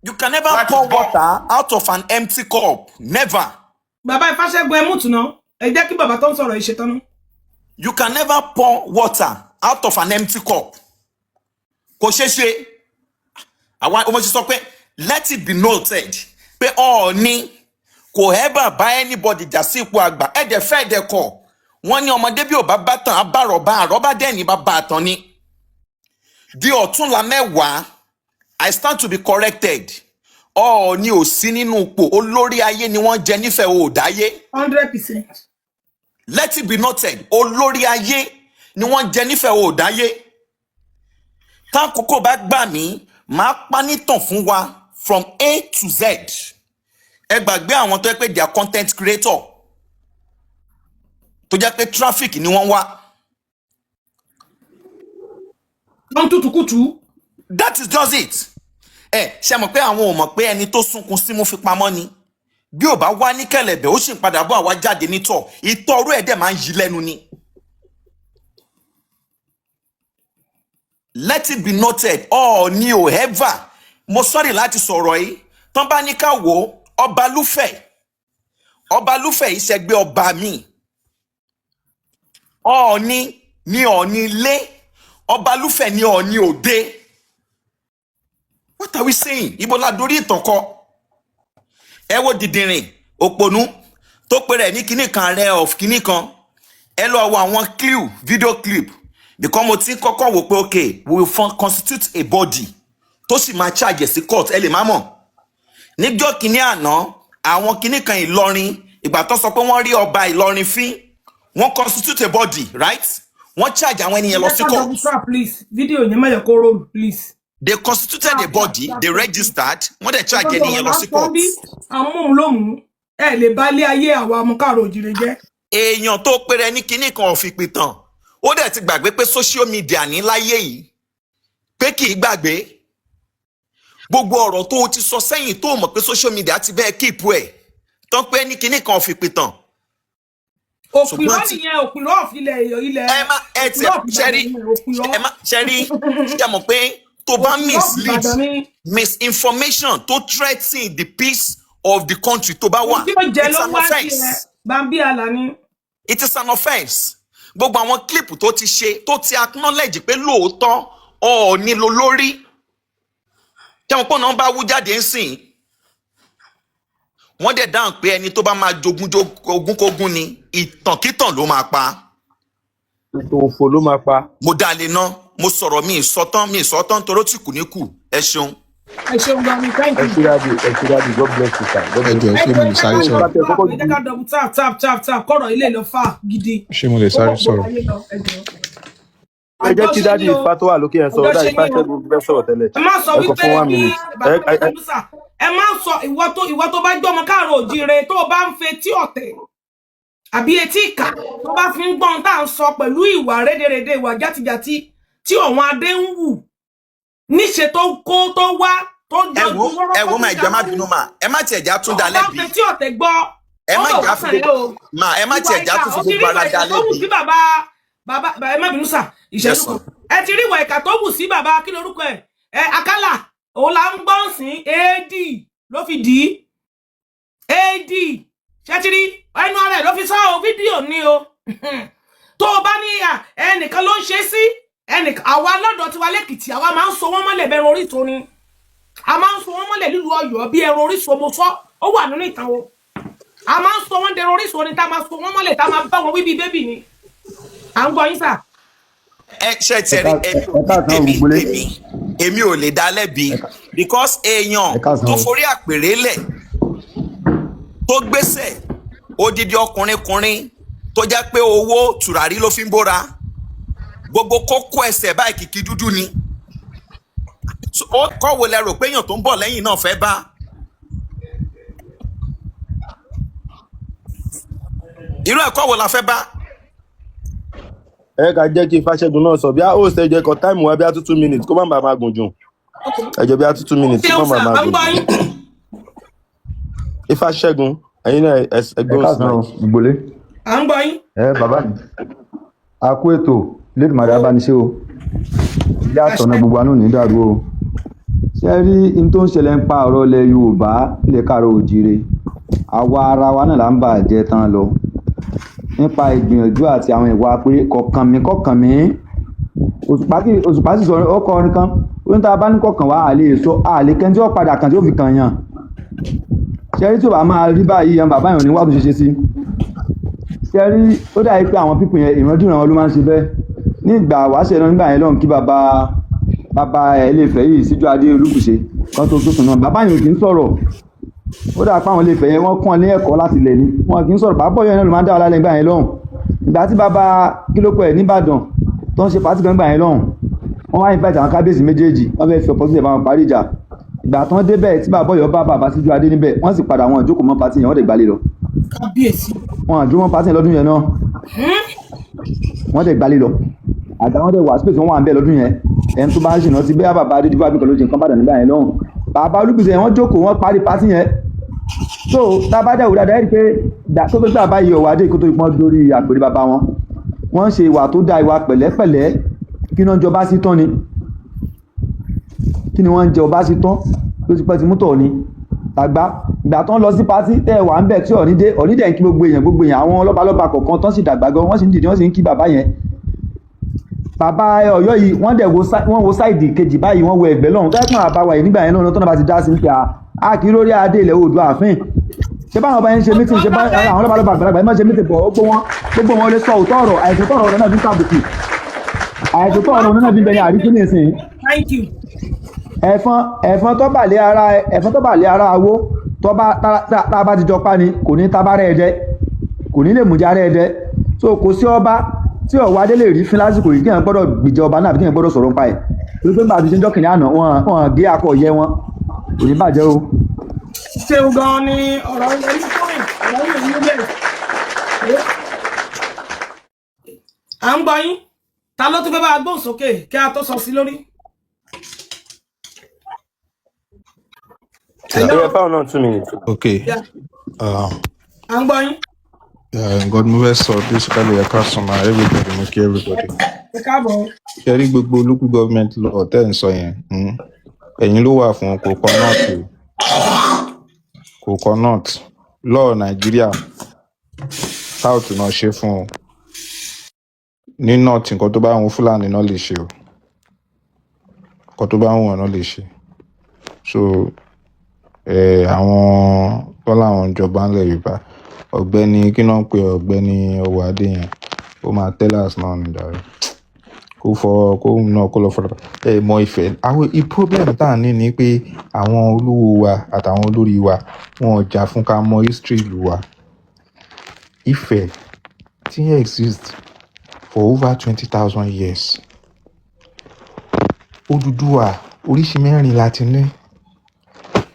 You can never láti pour bọ́. water out of an empty cup, never. Bàbá Ifáṣẹ́gun, ẹ mú tùnà, ẹ jẹ́ kí bàbá tó ń sọ̀rọ̀ yìí ṣe tán ná. You can never pour water out of an empty cup. Kò ṣeé ṣe. Àwa ọmọ ṣe sọ pé let it be noted pé Ọọ̀ni kò ever bá anybody jà sí ipò àgbà. Ẹ̀dẹ̀ fẹ́ ẹ̀dẹ̀ kọ̀, wọ́n ní ọmọdé bí ò bá bá tàn á bá àrọ̀bá, àrọ́bá dẹ̀ ní bá bá a tán ni. Di ọ̀túnla 10, I stand to be corrected, Ọọ̀ni ò sí nínú ipò olórí ayé ni wọ́n jẹ nífẹ̀ẹ́ òòdáyé. 100%. Let it be noted, olórí ayé ni wọ́n jẹ nífẹ̀ẹ́ òòdáyé. Tákòókò bá gbà mí, màá pa nítàn fún wa from A to Z. Ẹ gbàgbé àwọn tó yẹ pé they are content creator, tó jẹ́ pé traffic ni wọ́n wá. Wọ́n ń tútù. That is just it. Ẹ ṣe mọ̀ pé àwọn ò mọ̀ pé ẹni tó sunkún símú fi pamọ́ ni, bí ò bá wá ní kẹ̀lẹ̀bẹ̀, ó sì ń padà bọ̀ àwa jáde nítọ̀, ìtọ̀ ọ̀rọ̀ ẹ̀ dẹ̀ máa ń yí lẹ́nu ni. Let it be noted, Ọọ̀ni ò ever, mo sorry láti sọ̀rọ̀ yìí, tán bá ní ká wò ó, Ọbalúfẹ̀, Ọbalúfẹ̀ yìí ṣẹgbẹ́ ọba mi. Ọọ̀ni ní Ọọ̀ni ilé, Ọbalúfẹ̀ ní Ọọ̀ni òde. What are we saying? Ibo la dorí ìtàn kọ? Ẹ wo dìdìrìn òpònú tó pe rẹ̀ ní kinní kan rẹ of kinní kan. Ẹ lọ wo àwọn clip, video clip, because mo ti ń kọ́kọ́ wò pé okay, we will constitute a body tó sì máa charge sí court. Ẹ lè má mọ̀, níjọ́ kínní àná, àwọn kinní kan Ìlọrin, ìgbà tó sọ pé wọ́n rí ọba Ìlọrin fín, wọ́n constitute a body, right? Wọ́n charge àwọn ènìyàn lọ Ẹ sí ká court. Double tap, please. Fídíò yẹn má yẹ kó roll, please. They constituted a Tap tap body, tap they tap. registered, wọ́n dẹ̀ charge Òdodo ẹni ọ̀rọ̀ yẹn lọ là ń sí sọ court. bí àwọn mòun lòmù, ẹ lè bá ilé ayé àwa ọmọ káàró òjìrè jẹ́. Èèyàn tó péré ní kinní kan ọ̀fìpìtàn, ó dẹ̀ ti gbàgbé pé social media ní láyé yìí, pé kì í gbàgbé gbogbo ọ̀rọ̀ tó o ti sọ sẹ́yìn, tó o mọ̀ pé social media ti bẹ́ẹ̀ kíìpù ẹ̀ tán, pé ní kinní kan ọ̀fìpìtàn. Òpìrọ́ Ṣùgbọ́n tí nìyẹn, òpìrọ́ ọ̀filẹ̀ ilẹ̀ ẹ má ẹ tiẹ̀ òpìrọ́ ọ̀fìbàdàn ṣẹ́rí nìyẹn, òpìrọ́. Ẹ má ṣẹ́rí, ṣe mọ̀ pé tó bá Òpìrọ́ mislead, ọ̀fìbàdàn ni. misinformation tó threaten the peace of the country tó bá wà, Tí ó jẹ it's ló an wá sí ẹ offence. bambi alani. It is an offence. Gbogbo àwọn clip tó ti ṣe, tó ti acknowledge pé lóòótọ́ Ọọ̀ni ló lórí, tẹ́wọ̀n pọ̀ náà bá wú jáde ń sìn, wọ́n dẹ̀ dáhùn pé ẹni tó bá máa jogún ogúnkógún ni, ìtànkítàn ló máa pa. Ètò òfò ló máa pa. Mo dá lé ná, mo sọ̀rọ̀ mi ìsọtán, mi ìsọtán toró tì kù ní kù. Ẹ ṣeun. Ẹ ṣeun gan ni, thank Ẹ you. ṣé dáàdì, ẹ ṣé dáàdì, God bless you, sir, God Ẹ bless jọ̀ọ́, you. ṣé Ẹ mo jọ, lè ẹ jẹ́ sáré ká sọ̀rọ̀? double Ìgbà tẹ tap, kọ́kọ́ ẹ jẹ́ ká double tap tap tap tap kọ̀rọ̀ ilé lọ fà gidi. Ṣé mo lè Ó sáré pọ̀ gbogbo sọ̀rọ̀? ayé lọ, ẹ jọ. Ẹ jẹ́ kí Àjọṣe dáàdì ni o, Ifá tó wà lókè yẹn sọ̀rọ̀. Àjọṣe Dáàdì Ifá ni o. Ṣẹ́gun fẹ́ sọ̀rọ̀ tẹ́lẹ̀. Ẹ má sọ Ẹ kọ wípé fún one kí minute. bàbá Ẹ Musa, ẹ má sọ ìwọ tó bá gbọ́ ọmọ káàró òjíire, tó o bá ń fetí ọ̀tẹ̀ àbí etí ìkà tó bá fi ń gbọ́n tá à ń sọ pẹ̀lú ìwà rédèrèdè, ìwà játijàti tí ọ̀wọ́n adé ń wù níṣe tó kó tó wá tó Ẹ jọjú wo, ẹ wọ́rọ́kọ́ wo tó máa ìjọ, má jáwọ́ bínú mà, ẹ má tiẹ̀ já tún tó dá o bá ń lẹ́bi. fetí ọ̀tẹ̀ gbọ́, Ẹ ó má bọ̀ já wá fi sàn ẹ́ gbogbo o. mà, ẹ má Ìwà tiẹ̀ já ìkà, tún fi ó ti gbogbo rí ìwà ara ìkà dá tó wù lẹ́bi. sí bàbá bàbá, ẹ má bínú sà, Yes ìṣẹ́jú sir. kan, ẹ ti rí ìwà ìkà tó wù sí bàbá, kí lorúkọ ẹ, ẹ Akálà, òun là ń gbọ́n sí ad ló fi dì í ad ṣẹ́tírí ẹnu ara ẹ̀ ló fi sọ ọ́, fídíò ni o. Tó o bá ní à ẹnìkan ló ń ṣe sí ẹnìkan, àwa lọ́dọ̀ tiwa lẹ́kìtì, àwa máa ń so wọ́n mọ́lẹ̀ bẹ́ẹ̀ orísun ni, a máa ń so wọ́n mọ́lẹ̀ nílùú Ọ̀yọ́ bí ẹran orísun. Mo sọ ó wà nínú ìtàn o, a máa ń so wọ́n dẹran orísun ni, tá a máa so wọ́n mọ́lẹ̀, tá a máa bá wọn wí bíi bébì ni. À ń gbọ́ yín sà. Ẹ ṣe tiẹ̀ rí, Ẹ káàsán o, èmi gbogbo ilé. èmi ò lè dá lẹ́bi because èèyàn Ẹ káàsán tó o. forí àpèrè lẹ̀, tó gbéṣẹ̀ odidi ọkùnrin kùnrin tó jẹ́ pé owó tùràrí ló fi ń bóra, gbogbo kókó ẹsẹ̀ báyìí kìkì dúdú ni. So, ó kọ́ wo lẹ rò pé èèyàn tó ń bọ̀ lẹ́yìn náà fẹ́ bá? Irú ẹ̀kọ́ wo la fẹ́ bá? Ẹ ká jẹ́ kí Ifáṣẹ́gun náà sọ bí a ó ṣe jẹ́ kọ táìmù wa bí a 2 minutes kó má bàa máa gùn jù. Ẹ jẹ́ bí a 2 minutes kó Ṣeun má sà, bàa máa à ń gùn gbọ́ jù. yín. Ifáṣẹ́gun, ẹ̀yin náà ẹ Ẹ gbóhùn sí káàsán o, mic. gbogbo ilé. À ń gbọ́ yín. Ẹ bàbá mi, a kú ètò lẹ́dùnmáà abániṣe o, ilé àtọ̀nà Àṣẹ. Gbogbo àánú ní dàrú o. Ṣé ẹ rí n tó ń ṣẹlẹ̀ ń pa ọ̀rọ̀ ilẹ̀ Yorùbá, ilẹ̀ káàárọ̀ òjíire, àwa ara wa náà là ń bà jẹ́ tán lọ nípa ìgbìyànjú àti àwọn ìwà pé kọ̀ọ̀kan mi kọ̀ọ̀kan mi. Òṣùpá kì Òṣùpá sì sọ, ó kọ orin kan, ó ní tá a bá ní kọ̀ọ̀kan wá, àlè sọ àlè kẹ́ni tí ó padà kàn tí ó fi kàn yàn. Ṣé ẹ rí tí ò bá máa rí báyìí yan bàbá yẹn ò ní wá tó ṣe ṣe sí. Ṣe rí, ó dàbí pé àwọn pípọ̀ yẹn, ìrandíran wọn ló máa ń ṣe bẹ́ẹ̀ ní ìgbà wáṣẹ̀ náà. Nígbà yẹn lọ́hùn, kí bàbá bàbá ẹ̀ Ilé-Ifẹ̀ yìí, Síjú Adé Olúbùṣe kan tó sùn náà, bàbá yẹn ò kì í sọ̀rọ̀. Ó dà pé àwọn Ilé-Ifẹ̀ yẹn, wọ́n kàn ní ẹ̀kọ́ láti lẹ̀ ni, wọn kì í sọ̀rọ̀. Bàbá yẹn náà ló máa ń dá wa lálẹ́ nígbà yẹn lọ́hùn. Ìgbà tí bàbá kílópọ̀ ẹ̀ nìbàdàn tó ń ṣe party kan nígbà yẹn lọ́hùn, wọ́n wá invite àwọn kábíyèsí méjèèjì, wọ́n fẹ́ẹ́ fi opportunity bá wọn parí ìjà. Ìgbà tán débẹ̀, tí bàbá Ọ̀yọ́ bá bàbá Síjú Adé níbẹ̀, wọ́n sì padà, wọn ò jókòó mọ́ party yẹn, wọ́n dẹ̀ gbalé lọ. Kábíyèsí. Wọn àjò mọ́ party yẹn lọ́dún yẹn náà, wọ́n dẹ̀ gbalé lọ. Àgbà wọn dẹ̀ wà space, wọn wà ń bẹ̀ lọ́dún yẹn. Ẹni tó bá ń ṣìnà sí bẹ́ẹ̀, bàbá Adédìbò àbíkọ́ ló ṣe nǹkan bàdàn nígbà yẹn lọ́hùn, bàbá Olúbùsẹ̀ yẹn, wọ́n jókòó, wọ́n parí party yẹn. So tá a bá dẹ̀ wò dáadáa, ẹ rí i pé kó tó gbà báyìí, ọ̀wọ́ adé kó tó pọ́n dórí àpèrè bàbá wọn, wọ́n ń ṣe ìwà tó dáa, ìwà pẹ̀lẹ́pẹ̀lẹ́. Kí náà jọba sí tán ni, kí ni wọ́n ń jẹ ọba sí tán ló ti pẹ́ ti mú tọ̀ ni tàgbá. Ìgbà tán lọ sí party tẹ́ ẹ wà ń bẹ̀ tí Ọ̀ní dé, Ọ̀ní dẹ̀ ń kí gbogbo èèyàn, gbogbo èèyàn, àwọn lọ́balọ́ba kọ̀ọ̀kan tán sì dàgbà gan, wọ́n sì ń dìde, wọ́n sì ń kí bàbá yẹn, bàbá Ọ̀yọ́ yìí. Wọ́n dẹ̀ wo wọ́n wo side kejì báyìí, wọ́n wo ẹ̀gbẹ́ lọ́hùn tẹ́kùn àbáwá yìí nígbà yẹn lọ́hùn tó náà bá ti dá sí ní pé a kì í lórí adé ilẹ̀ Oòduà àfin. Ṣé báwọn ọba yẹn ń ṣe meeting, ṣé bá àwọn lọ́balọ́ba àgbàlagbà yẹn máa ń ṣe meeting pọ̀, gbogbo wọn, gbogbo wọn lè sọ òótọ́ ọ̀rọ̀. Àìsàn tọ̀rọ̀ ọ̀rọ̀ náà fi ń tàbùkù, àìsàn tọ̀rọ̀ ọ̀rọ̀ náà fi ń bẹ ní àríkí nísìnyí. Thank you. Ẹ̀fọn tó bà lé ara, ẹ̀fọn tó bà lé ara awó tó bá tá a bá ti jọ pa ni, kò ní tabarẹ́ ẹ̀dẹ́, kò ní lè mú járe ẹ̀dẹ́. So kò sí ọba tí ọ̀wọ́ adé lè rí fín lásìkò yìí kí èèyàn gbọ́dọ̀ gbìjà ọba náà àbí kí èèyàn gbọ́dọ̀ sọ̀rọ̀ nípa ẹ̀, torí pé bàbá ti ṣe ń jọ́kìnrin àná, wọn gé akọ yẹ wọn, kò ní bàjẹ́ o. Ṣeun gan ni ọ̀rọ̀ ẹni point, ọ̀rọ̀ yìí ní bẹ́ẹ̀. À ń gbọ́ yín. Ta ló tún fẹ́ bá a gbóhùn sókè kí a tó sọ sí lórí? Hello. Ẹ fáwọn náà 2 minutes. Okay. Yeah. À ń gbọ́ yín. Nǹkan tí mo fẹ́ sọ basically, ẹ̀ka sọ̀mà everybody, mo kí everybody. Ẹ káàbọ̀. Ṣe rí gbogbo local government law tẹ́ ẹ̀ ń sọ yẹn, ẹ̀yin ló wà fún, kò kọ́ north o, kò kọ́ north. Law Nàìjíríà, south náà ṣe fún o. Ní north, nǹkan tó bá wọn Fúlàní náà lè ṣe o, nǹkan tó bá wọn náà lè ṣe. So àwọn tó láwọn ìjọba ńlẹ̀ Yorùbá, ọ̀gbẹ́ni kí náà ń pe ọ̀gbẹ́ni Ọwọ́adé yẹn, ó máa tell us náà ní ìdarí kó fọ kó náà kó lọ fọdọ ẹ mọ ìfẹ́. Àwọn problem tá à ń ní ni pé àwọn olówó wa àtàwọn olórí wa, wọn ò jà fún ká mọ history ìlú wa. Ifẹ̀ tí exist for over 20,000 years. Odùduwà oríṣi mẹ́rin la ti ní.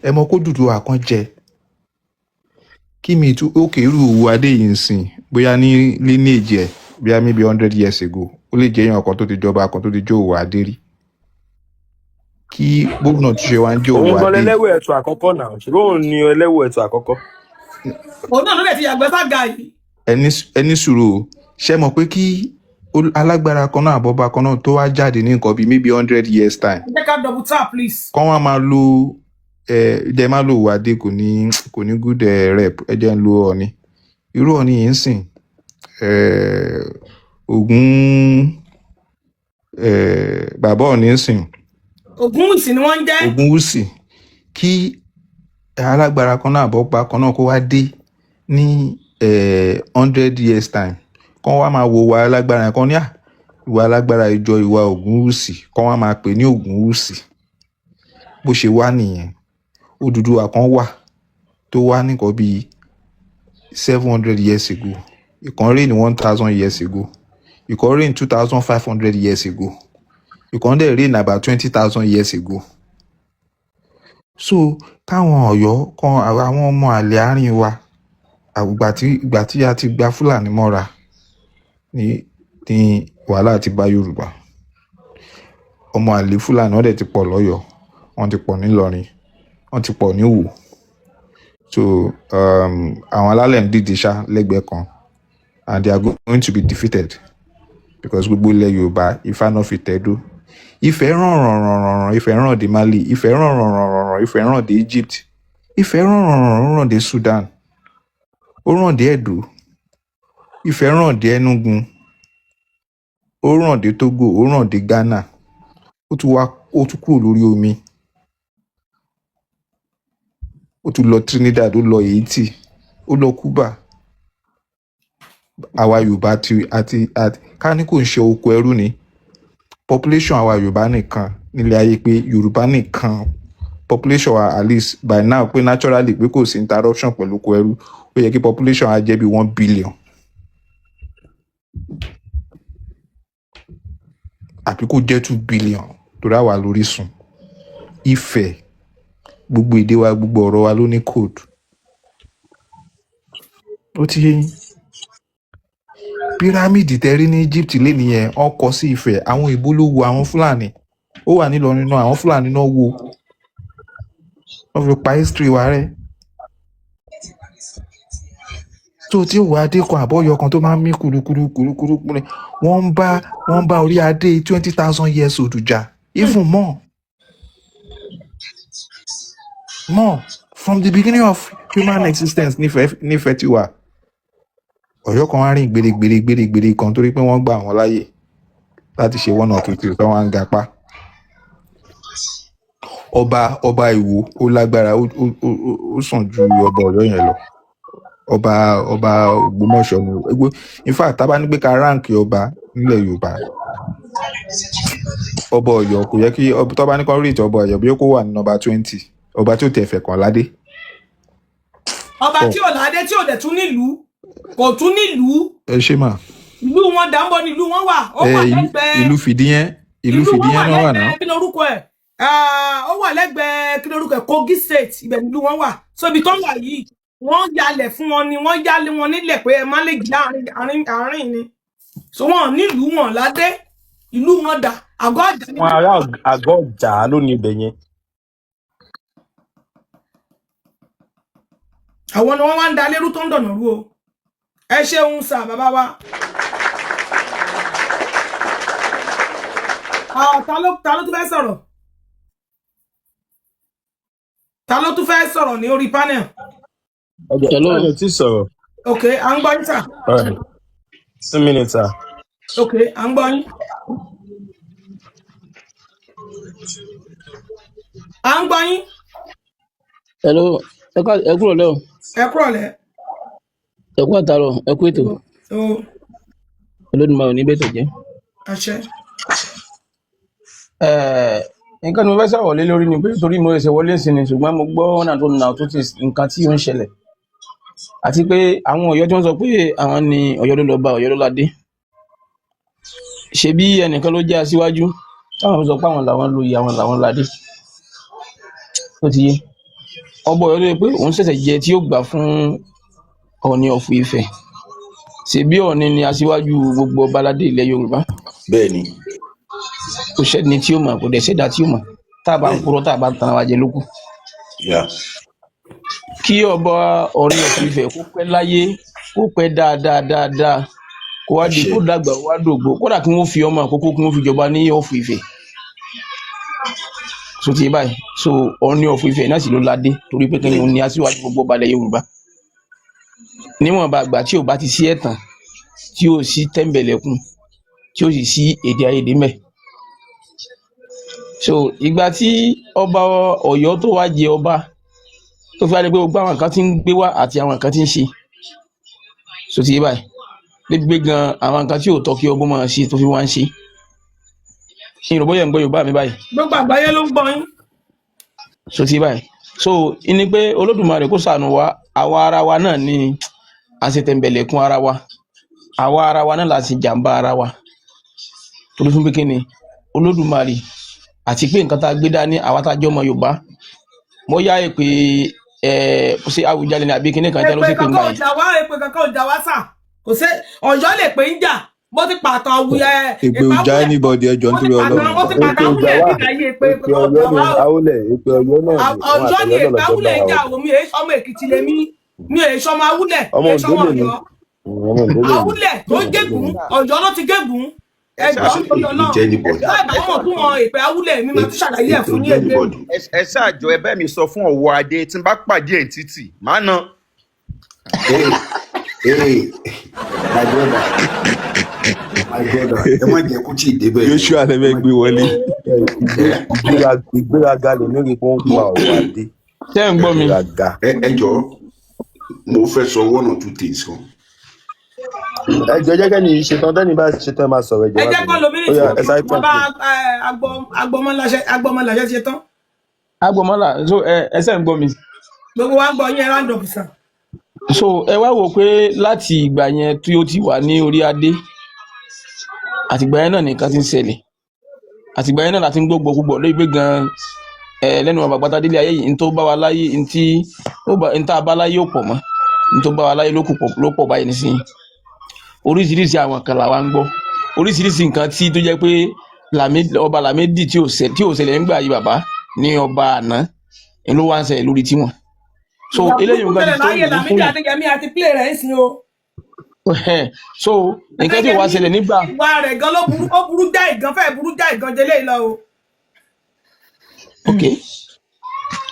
Ẹ mọ kó Odùduwà kan jẹ kí mi tún ókè irú òwò adé yìí ń sìn, bóyá ní lineage ẹ, bóyá maybe 100 years ago, ó lè jẹ́ èèyàn kan tó ti jọba kan tó ti jó òwò adé rí, kí gómìnà tún ṣe wá ń jẹ́ Òun òwò gan adé. lẹlẹ́wọ̀ ẹ̀tù àkọ́kọ́ náà, ṣùgbọ́n òun ni ẹlẹ́wọ̀ ẹ̀tù àkọ́kọ́. Òun náà ló lè ti yàgbẹ́ sága yìí. Ẹni sùúrù o. Ṣe mọ̀ pé kí alágbára kan náà, àbọ̀bá kan náà tó wá jáde ní nǹkan bíi maybe 100 years time, Ẹ jẹ́ ká double tap, please. kán wá máa lo ẹ jẹ́ má lo òwò adé, kò ní good rep. Ẹ jẹ́ ń lo Ọ̀ọ̀ni, irú Ọ̀ọ̀ni yìí ń sìn Ògún, bàbá Ọ̀ọ̀ni ń sìn. Ògúnwùsì ni wọ́n ń jẹ́. Ògúnwùsì. Kí alágbára kan náà, àbọ̀pá kan náà kó wá dé ní 100 years time, kán wá máa wo ìwà alágbára yẹn, kán ní à ìwà alágbára ìjọ ìwà Ògúnwùsì, kán wá máa pè ní Ògúnwùsì. Bó ṣe wá nìyẹn. Odùduwà kan wà tó wá nìkan bíi 700 years ago, ìkan reign 1,000 years ago, ìkan reign 2,500 years ago, ìkan dẹ̀ reign about 20,000 years ago. So káwọn Ọ̀yọ́ kan, àwọn ọmọ àlè àárín wa, ìgbà tí a ti gba Fúlàní mọ́ra ní wàhálà ti bá Yorùbá. Ọmọ àlè Fúlàní wọ́n dẹ̀ ti pọ̀ lọ́yọ̀ọ́, wọ́n ti pọ̀ nílọrin, wọ́n ti pọ̀ níwò. So àwọn alálẹ̀ ń dìde ṣá lẹ́gbẹ̀ẹ́ kan. And they are going to be defeated because gbogbo ilẹ̀ Yorùbá, Ifá náà fi tẹ̀dó. Ifẹ̀ ràn ràn ràn ràn ràn, Ifẹ̀ ràn dé Mali, Ifẹ̀ ràn ràn ràn ràn ràn, Ifẹ̀ ràn dé Egypt, Ifẹ̀ ràn ràn ràn ràn dé Sudan, ó ràn dé Ẹdó, Ifẹ̀ ràn dé Enugu, ó ràn dé Togo, ó ràn dé Ghana, ó tún wá, ó tún kúrò lórí omi, ó tún lọ Trinidad, ó lọ Haiti, ó lọ Cuba. Àwa Yorùbá ti àti ká ní kò ń ṣe oko ẹrú ni. Population àwa Yorùbá nìkan nílé ayé, pé Yorùbá nìkan population wa, at least by now, pé naturally, pé kò sí interruption pẹ̀lú oko ẹrú, ó yẹ kí population wa jẹ́ bí 1 billion àbí kó jẹ́ 2 billion, torí àwa lórísun Ifẹ̀. Gbogbo èdè wa, gbogbo ọ̀rọ̀ wa ló ní code. Ó ti yé yín? Pírámìdì tẹ́ rí ní Egypt lénìí yẹn, wọ́n kọ́ sí Ifẹ̀. Àwọn òyìnbó ló wo, àwọn Fúlàní ó wà nílọrin náà, àwọn Fúlàní náà wo, wọ́n fi pa history wa rẹ́. Tó tí òwò adé kan àbọ̀yọ kan tó máa ń mí kúrúkúrú kúrúkúrú, wọ́n ń bá orí adé 20,000 years old jà, even more from the beginning of human existence. Nífẹ̀ẹ́ ti wà. Ọ̀yọ́ kan wá rìn gbèrègbèrè gbèrègbèrè kan torí pé wọ́n gbà wọ́n láàyè láti ṣe one or two things tó wá ń gapá. Ọba Ìwó, ó lágbára, ó sàn ju ọba Ọ̀yọ́ yẹn lọ. Ọba Ògbómọ̀ṣọ́ ni. In fact, tá a bá ní pé ká rank ọba nílẹ̀ Yorùbá, ọba Ọ̀yọ́ kò yẹ kí tó bá ní kó rate ọba Ọ̀yọ́, bí ó kó wà ní nọ́mbà 20. Ọba tí ò tẹ̀ fẹ̀ kàn ládé. Ọba tí ò ládé, tí ò dẹ̀ tún nílùú, kò tún nílùú. Ẹ ṣé mà. Ìlú wọn dàńbọ ní ìlú wọn wà, ó Ẹ wà ìlú lẹ́gbẹ̀ẹ́ ìlú Fìdíyẹn, ìlú ìlú wọn Fìdíyẹn wà náà wà náà. lẹ́gbẹ̀ẹ́, kí lorúkọ ẹ̀? Ah, ó wà lẹ́gbẹ̀ẹ́, kí lorúkọ ẹ̀, Kogi State, ibẹ̀ nílùú wọn wà. So ibi tó wà yìí, wọ́n yalẹ̀ fún wọn ni, wọ́n yálé wọn nílẹ̀ pé ẹ má lè jí àárín àárín àárín ni. So wọn nílùú, wọn ládé, ìlú wọn dà? Àgọ́ Àjà ní. Àwọn ará àgọ́ ọjà ló ní ibẹ̀ yẹn. Àwọn ni wọ́n wá ń da lérú tó ń dọ̀nà rú o. Ẹ ṣeun sà, bàbá wa. Ah, ta ló tún fẹ́ sọ̀rọ̀? Ta ló tún fẹ́ sọ̀rọ̀ ní orí panel? Ọjọ́ Hello. ọjọ́ tí sọ̀rọ̀. Ok, à ń gbọ́ yín sà. Alright. 2 minutes, sir. Ok, à ń gbọ́ yín, à ń gbọ́ yín. Hello. Ẹ kúrò lẹ́ o. Ẹ kúrọ̀lẹ́. Ẹ kú àtàrọ̀, ẹ kú ètò. O. Olódùmarè ò ní bẹ́tẹ̀ jẹ́. Àṣẹ. Nǹkan tí mo fẹ́ sọ̀rọ̀ lé lórí ni pé torí mo ṣẹ̀ṣẹ̀ wọlé sí ni, ṣùgbọ́n mo gbọ́ one and two now tó ti nǹkan tí ó ń ṣẹlẹ̀, àti pé àwọn Ọ̀yọ́ tí wọ́n sọ pé àwọn ni Ọ̀yọ́ ló lọ bá Ọ̀yọ́ ló ládé, ṣebí ẹnìkan ló jẹ́ aṣíwájú táwọn fi sọ pé àwọn làwọn lóye, àwọn làwọn ládé. Ó ti yé ọba Ọ̀yọ́ ló yẹ pé òun ṣẹ̀ṣẹ̀ jẹ tí ó gbà fún Ọọ̀ni of Ifẹ̀, ṣebí Ọọ̀ni ni aṣíwájú gbogbo ọba aládé ilẹ̀ Yorùbá. Bẹ́ẹ̀ ni. Kò sẹ́ni tí ó mọ̀, kò dẹ̀ sẹ́dá tí ó mọ̀, tá a bá ń Bẹ́ẹ̀ ni. purọ́, tá a bá ń tan ara wa jẹ lókù. Kí ọba Ọọ̀ni of Ifẹ̀ kó pẹ́ láyé, kó pẹ́ dáadáa dáadáa, kó wá di Àṣẹ. kó dàgbà wá dògbò, kódà kí wọ́n fi ọmọ àkókò kí wọ́n fi jọba ní of Ifẹ̀. So ti yé báyìí, so Ọọ̀ni of Ifẹ̀ náà sì ló ládé, torí pé kí ni, Bẹ́ẹ̀ òun ni. ni aṣíwájú gbogbo ọba ilẹ̀ Yorùbá. Níwọ̀nba àgbà tí ò bá ti sí ẹ̀tàn, tí ò sí tẹ̀m̀bẹ̀lẹ̀kun, tí ò sì sí èdè àìyedè ńbẹ̀. So ìgbà tí ọba Ọ̀yọ́ tó wá jẹ ọba, tó fi wá di pé gbogbo àwọn nǹkan tí ń gbé wá àti àwọn nǹkan tí ń ṣe, so ti yé báyìí, débi pé gan àwọn nǹkan tí ò tọ́ kí ọba máa ṣe tó fi wá ń ṣe. Ìrò bóyá ń gbọ́ Yorùbá mi báyìí? Gbogbo àgbáyé ló ń gbọ́ yín. So ti yé báyìí, so ìní pé Olódùmarè kó ṣàánú wa. Àwa ara wa náà ni à ń ṣe tẹ̀m̀bẹ̀lẹ̀kun ara wa, àwa ara wa náà la ṣe jàǹbá ara wa, torí fún pé kí ni, Olódùmarè àti pé nǹkan tá a gbé dání, àwa tá a jẹ́ ọmọ Yorùbá, bóyá èpè ẹ ṣe Àwùjalè ní àbí kíní kan jẹ́ ló Èpè ṣe pé ń kankan gbà ò yẹn. jà wá, èpè kankan ò jà wá sà. Kò sí Ọ̀yọ́ lè pè ń jà bó ti pàtàn Àwùyẹ. Èpè ò já Èpè Àwùlẹ̀ anybody, ẹjọ́ ó ti nítorí pàtàn, Ọlọ́run. ó ti Èpè pàtàn ò jà Àwùlẹ̀ wá. nígbà yìí. Èpè Èpè kankan ò Ọ̀yọ́ jà ni wá o. Àwùlẹ̀, èpè Ọ̀yọ́ náà ni òun Ọ̀yọ́ ni àtọ̀yọ́ èpè náà lọ́jọ́ Àwùlẹ̀ ń bára jà wọn. o. Mi èé ọmọ Èkìtì lèmi, mi èé sọmọ Àwùlẹ̀, Ọmọ mi èé Oǹdó sọmọ lèmi. Ọ̀yọ́. Ìyẹn náà ló lè ní. Àwùlẹ̀ tó gégùn, Ọ̀yọ́ ló ti gégùn. Ẹ Ẹ ṣáà jọ̀ọ́ nítorí èpè Ọlọ́run, jẹ́ anybody. láì bá mọ̀ fún wọn èpè àwùlẹ̀ mi máa tún ṣàlàyé ẹ̀ Èpè fún yín jẹ́ ègbé. anybody. Ẹ ṣáàjọ, ẹ bẹ́ẹ̀ mi sọ fún ọ̀wọ́ adé tí n bá pàdé ẹ̀ ní títì má na. Hey, hey, my brother, my brother, ẹ má jẹ́ kó tí ì débẹ̀ yẹn o. Joshua Ẹ lè fẹ́ má gbé wọlé. Ìgbéraga lè ní rí pé ó ń pa ọ̀rọ̀ adé. Ṣé ẹ̀ ń gbọ́ mi? Ìgbéraga. Ẹ jọ, mo fẹ́ sọ one or two things kan. Ẹ jọ, jẹ́ kẹ́ni yìí ṣetán, tẹ́ni bá ṣetán ẹ máa sọ̀rọ̀, ẹ jọ̀ọ́ Ẹ má jẹ́ bínú. kó lo Ó mínítì yá, wọn ẹ kí sáré wọn bá conclude. agbọmọláṣẹ ṣe tán. Agbọmọlà, so ẹ ṣe ń gbọ́ mi? Gbogbo wa ń gbọ́ yín, ẹ round up sàn. So ẹ wá wò pé láti ìgbà yẹn tí ó ti wà ní orí adé, àtìgbà yẹn náà nìkan ti ń ṣẹlẹ̀, àtìgbà yẹn náà láti ń gbọ́ púpọ̀ lórí pé gan ẹ lẹ́nu bàbá gbàtà délé ayé yìí, n tó bá wa láyé, n tí ó bá n tá a bá láyé ò pọ̀ mọ́, n tó bá wa láyé ló kù pọ̀ ló pọ̀ báyìí nísìnyí. Oríṣiríṣi àwọn kan làwa ń gbọ́, oríṣiríṣi nǹkan tí tó jẹ́ pé ọba Lámídì tí ò ṣẹlẹ̀ ńgbà yìí, bàbá ní ọba àná ń ló wá ń ṣẹlẹ̀ lórí tiwọn. So Ìwà eléyìí burúkú nǹkan ti ṣẹlẹ̀ tó láyé ìwúrí fún Lámídì yàn. Adéyẹmí àti play rẹ̀ ń sìn o. So nǹkan tí ò wá Adéyẹmí, ṣẹlẹ̀ nígbà ìwà rẹ̀ gan ló burú, ó burú jáì gan, fẹ́ẹ̀ burú jáì gan jẹlé lọ o.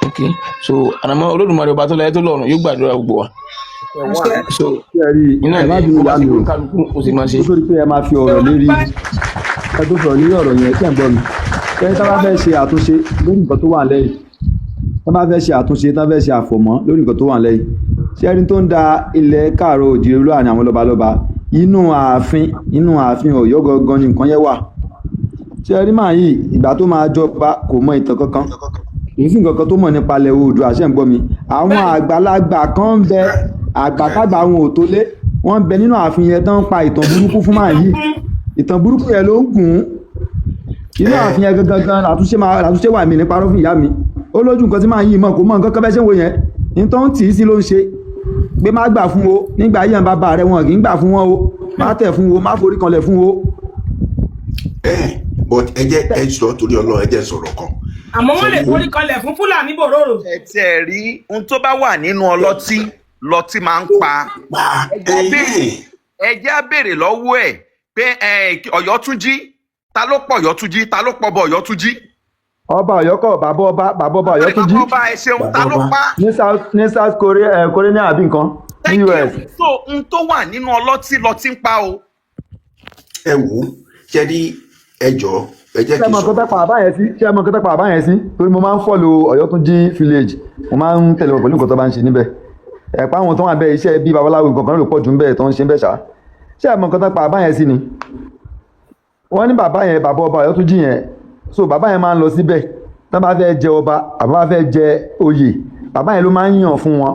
Ok, so ànàmọ́ Olódùmarè ọba tó láyé tó lọ́run yóò gbàdúrà gbogbo wa. Àṣẹ. So Ṣé ẹ rí i? iná Ẹ má ni bínú bó bá ìyá ti mi kó o. kálukú ó sì máa ṣe. Kó tó di pé ẹ máa fi ọ̀rọ̀ lérí, ẹ tó sọ̀rọ̀ lórí ọ̀rọ̀ yẹn, ṣé ẹ̀ ń gbọ́ mi? Ṣé tá bá fẹ́ ṣe àtúnṣe lórí nǹkan tó wà lẹ́yìn, tá bá fẹ́ ṣe àtúnṣe, tá fẹ́ ṣe àfọ̀mọ́ lórí nǹkan tó wà lẹ́yìn, ṣé ẹni tó ń da ilẹ̀ káàárọ̀ òjìrè láàrin àwọn lọ́balọ́ba, inú ààfin Ọ̀yọ́ gangan ni nǹkan yẹn wà. Ṣé ẹ rí màá yìí, ìgbà tó máa jọba kò mọ ìtàn kankan, kì í sí nǹkan kan tó mọ̀ nípa ilẹ̀ Oòduà. Ṣé ń gbọ́ mi? Àwọn Bẹ́ẹ̀ni. àgbàlagbà kan ń bẹ, àgbàlagbà àwọn ò tó lé wọ́n ń bẹ nínú ààfin yẹn tán ń pa ìtàn burúkú fún màá yìí. Ìtàn burúkú yẹn ló ń gùn ún inú Ẹ ààfin yẹn gangan gan làtúnṣe máa làtúnṣe wà mí ní parọ́ fún ìyá mi. Ó lójú nǹkan tí màá yìí mọ̀, kò mọ̀ nǹkan kan bẹ́ẹ̀ ṣe ń wo yẹn ní tó ń tì í sí ló ń ṣe pé má gbà fún o, nígbà yíyan bàbá rẹ wọn kì í gbà fún wọn o, má tẹ̀ fún o, má forí kanlẹ̀ fún o. Ẹ but ẹ jẹ́ ẹ sọ torí Ọlọ́run, ẹ jẹ́ sọ̀rọ̀ kan. Àmọ́ wọ́n lè Ṣé rí forí kanlẹ̀ fún Fúlàní bòróró. Ẹ tiẹ̀ rí ohun tó bá wà nínú ọlọ́tí lọtí máa ń pa. Pa. Ẹ jẹ́ béèrè, Ẹ̀hẹ́n. ẹ jẹ́ á béèrè lọ́wọ́ ẹ̀ pé ẹ Ọ̀yọ́túnjí, ta ló pọ̀ Ọ̀yọ́túnjí, ta ló pọ̀ bọ̀ Ọ̀yọ́túnjí? Ọba Ọ̀yọ́ kọ́, bàbá ọba, bàbá ọba Ọ̀yọ́túnjí. Bàbá ọba, ẹ ṣeun, ta Bàbá ló ọba. pa? Ní South Korea, Korea ní àbí nǹkan ní Thank you. US. So ohun tó wà nínú ọlọ́tí lọtí ń pa o. Ẹ wò ó, ṣe rí, ẹ jọ, ẹ jẹ́ Ṣé kí n mọ nǹkan sọ̀rọ̀ tẹ́ pa kan. àbá yẹn sí? Ṣé mọ nǹkan tẹ́ pa àbá yẹn sí? Torí mo máa ń follow Ọ̀yọ́túnjí village, mo máa ń tẹ̀lé wọn pẹ̀lú nǹkan tó bá ń ṣe níbẹ̀. Ẹ̀pá àwọn tó wà bẹ́ẹ̀, iṣẹ́ bí babaláwo nǹkan kan ló pọ̀ jù ń bẹ́ẹ̀ tó ń ṣe ń bẹ́ẹ̀ ṣá. Ṣé mọ nǹkan tẹ́ pa àbá yẹn sí ni? Wọ́n ní bàbá yẹn, bàbá ọba Ọ̀yọ́túnjí yẹn, so bàbá yẹn máa ń lọ síbẹ̀ tán bá fẹ́ jẹ ọba àbá bá fẹ́ jẹ oyè, bàbá yẹn ló máa ń yàn fún wọn.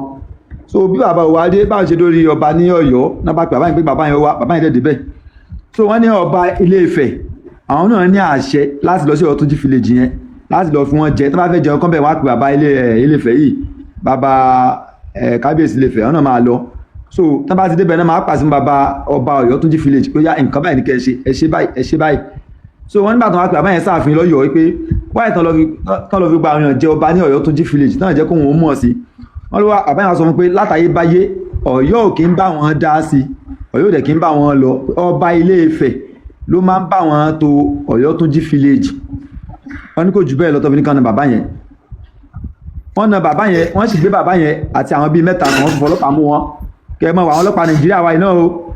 So bí bàbá wa dé báwo ṣe dórí ọba ní Ọ̀yọ́ náà, bá pè bàbá yẹn pé bàbá yẹn wá, bàbá yẹn dẹ̀ débẹ̀. So wọ́n ní ọba Ilé Ifẹ̀, àwọn náà ní àṣẹ láti lọ sí Ọ̀yọ́túnjí village yẹn láti lọ fi wọ́n jẹ. Tó bá fẹ́ jẹun kán bẹ̀, wọ́n á pè bàbá ilé ẹ̀ Ilé Ifẹ̀ yìí, bàbá ẹ̀ kábíyèsí Ilé Ifẹ̀, àwọn náà máa lọ. So tó bá ti débẹ̀ náà, máa pàṣẹ fún bàbá ọba Ọ̀yọ́túnjí village pé yá, nǹkan báyìí ni kẹ́ ẹ ṣe, ẹ ṣe báyìí, ẹ ṣe báyìí. So wọ́n nígbà tó wá pè bàbá yẹn sáàfin lọ́yọ̀ọ́ pé wáyé tán lọ fi gba àwọn èèyàn jẹ ọba ní Ọ̀yọ́túnjí village náà, jẹ́ kóun ó mọ̀ sí. Wọ́n ló wá bàbá yẹn wá sọ fún pé látàyè báyé, Ọ̀yọ́ ò kí ń bá wọn dá sí, Ọ̀yọ́ ò dẹ̀ kí ń bá wọn lọ, ọba Ilé Ifẹ̀ ló máa ń bá wọn to Ọ̀yọ́túnjí village. Wọ́n ní kò jù bẹ́ẹ̀ lọ tó fi ní kan na bàbá yẹn. Wọ́n na bàbá yẹn, wọ́n sì gbé bàbá yẹn àti àwọn bíi mẹ́ta kan, wọ́n fi fọlọ́pàá mú wọn. Kẹ́ ẹ mọ̀ àwọn ọlọ́pàá Nàìjíríà wa iná o.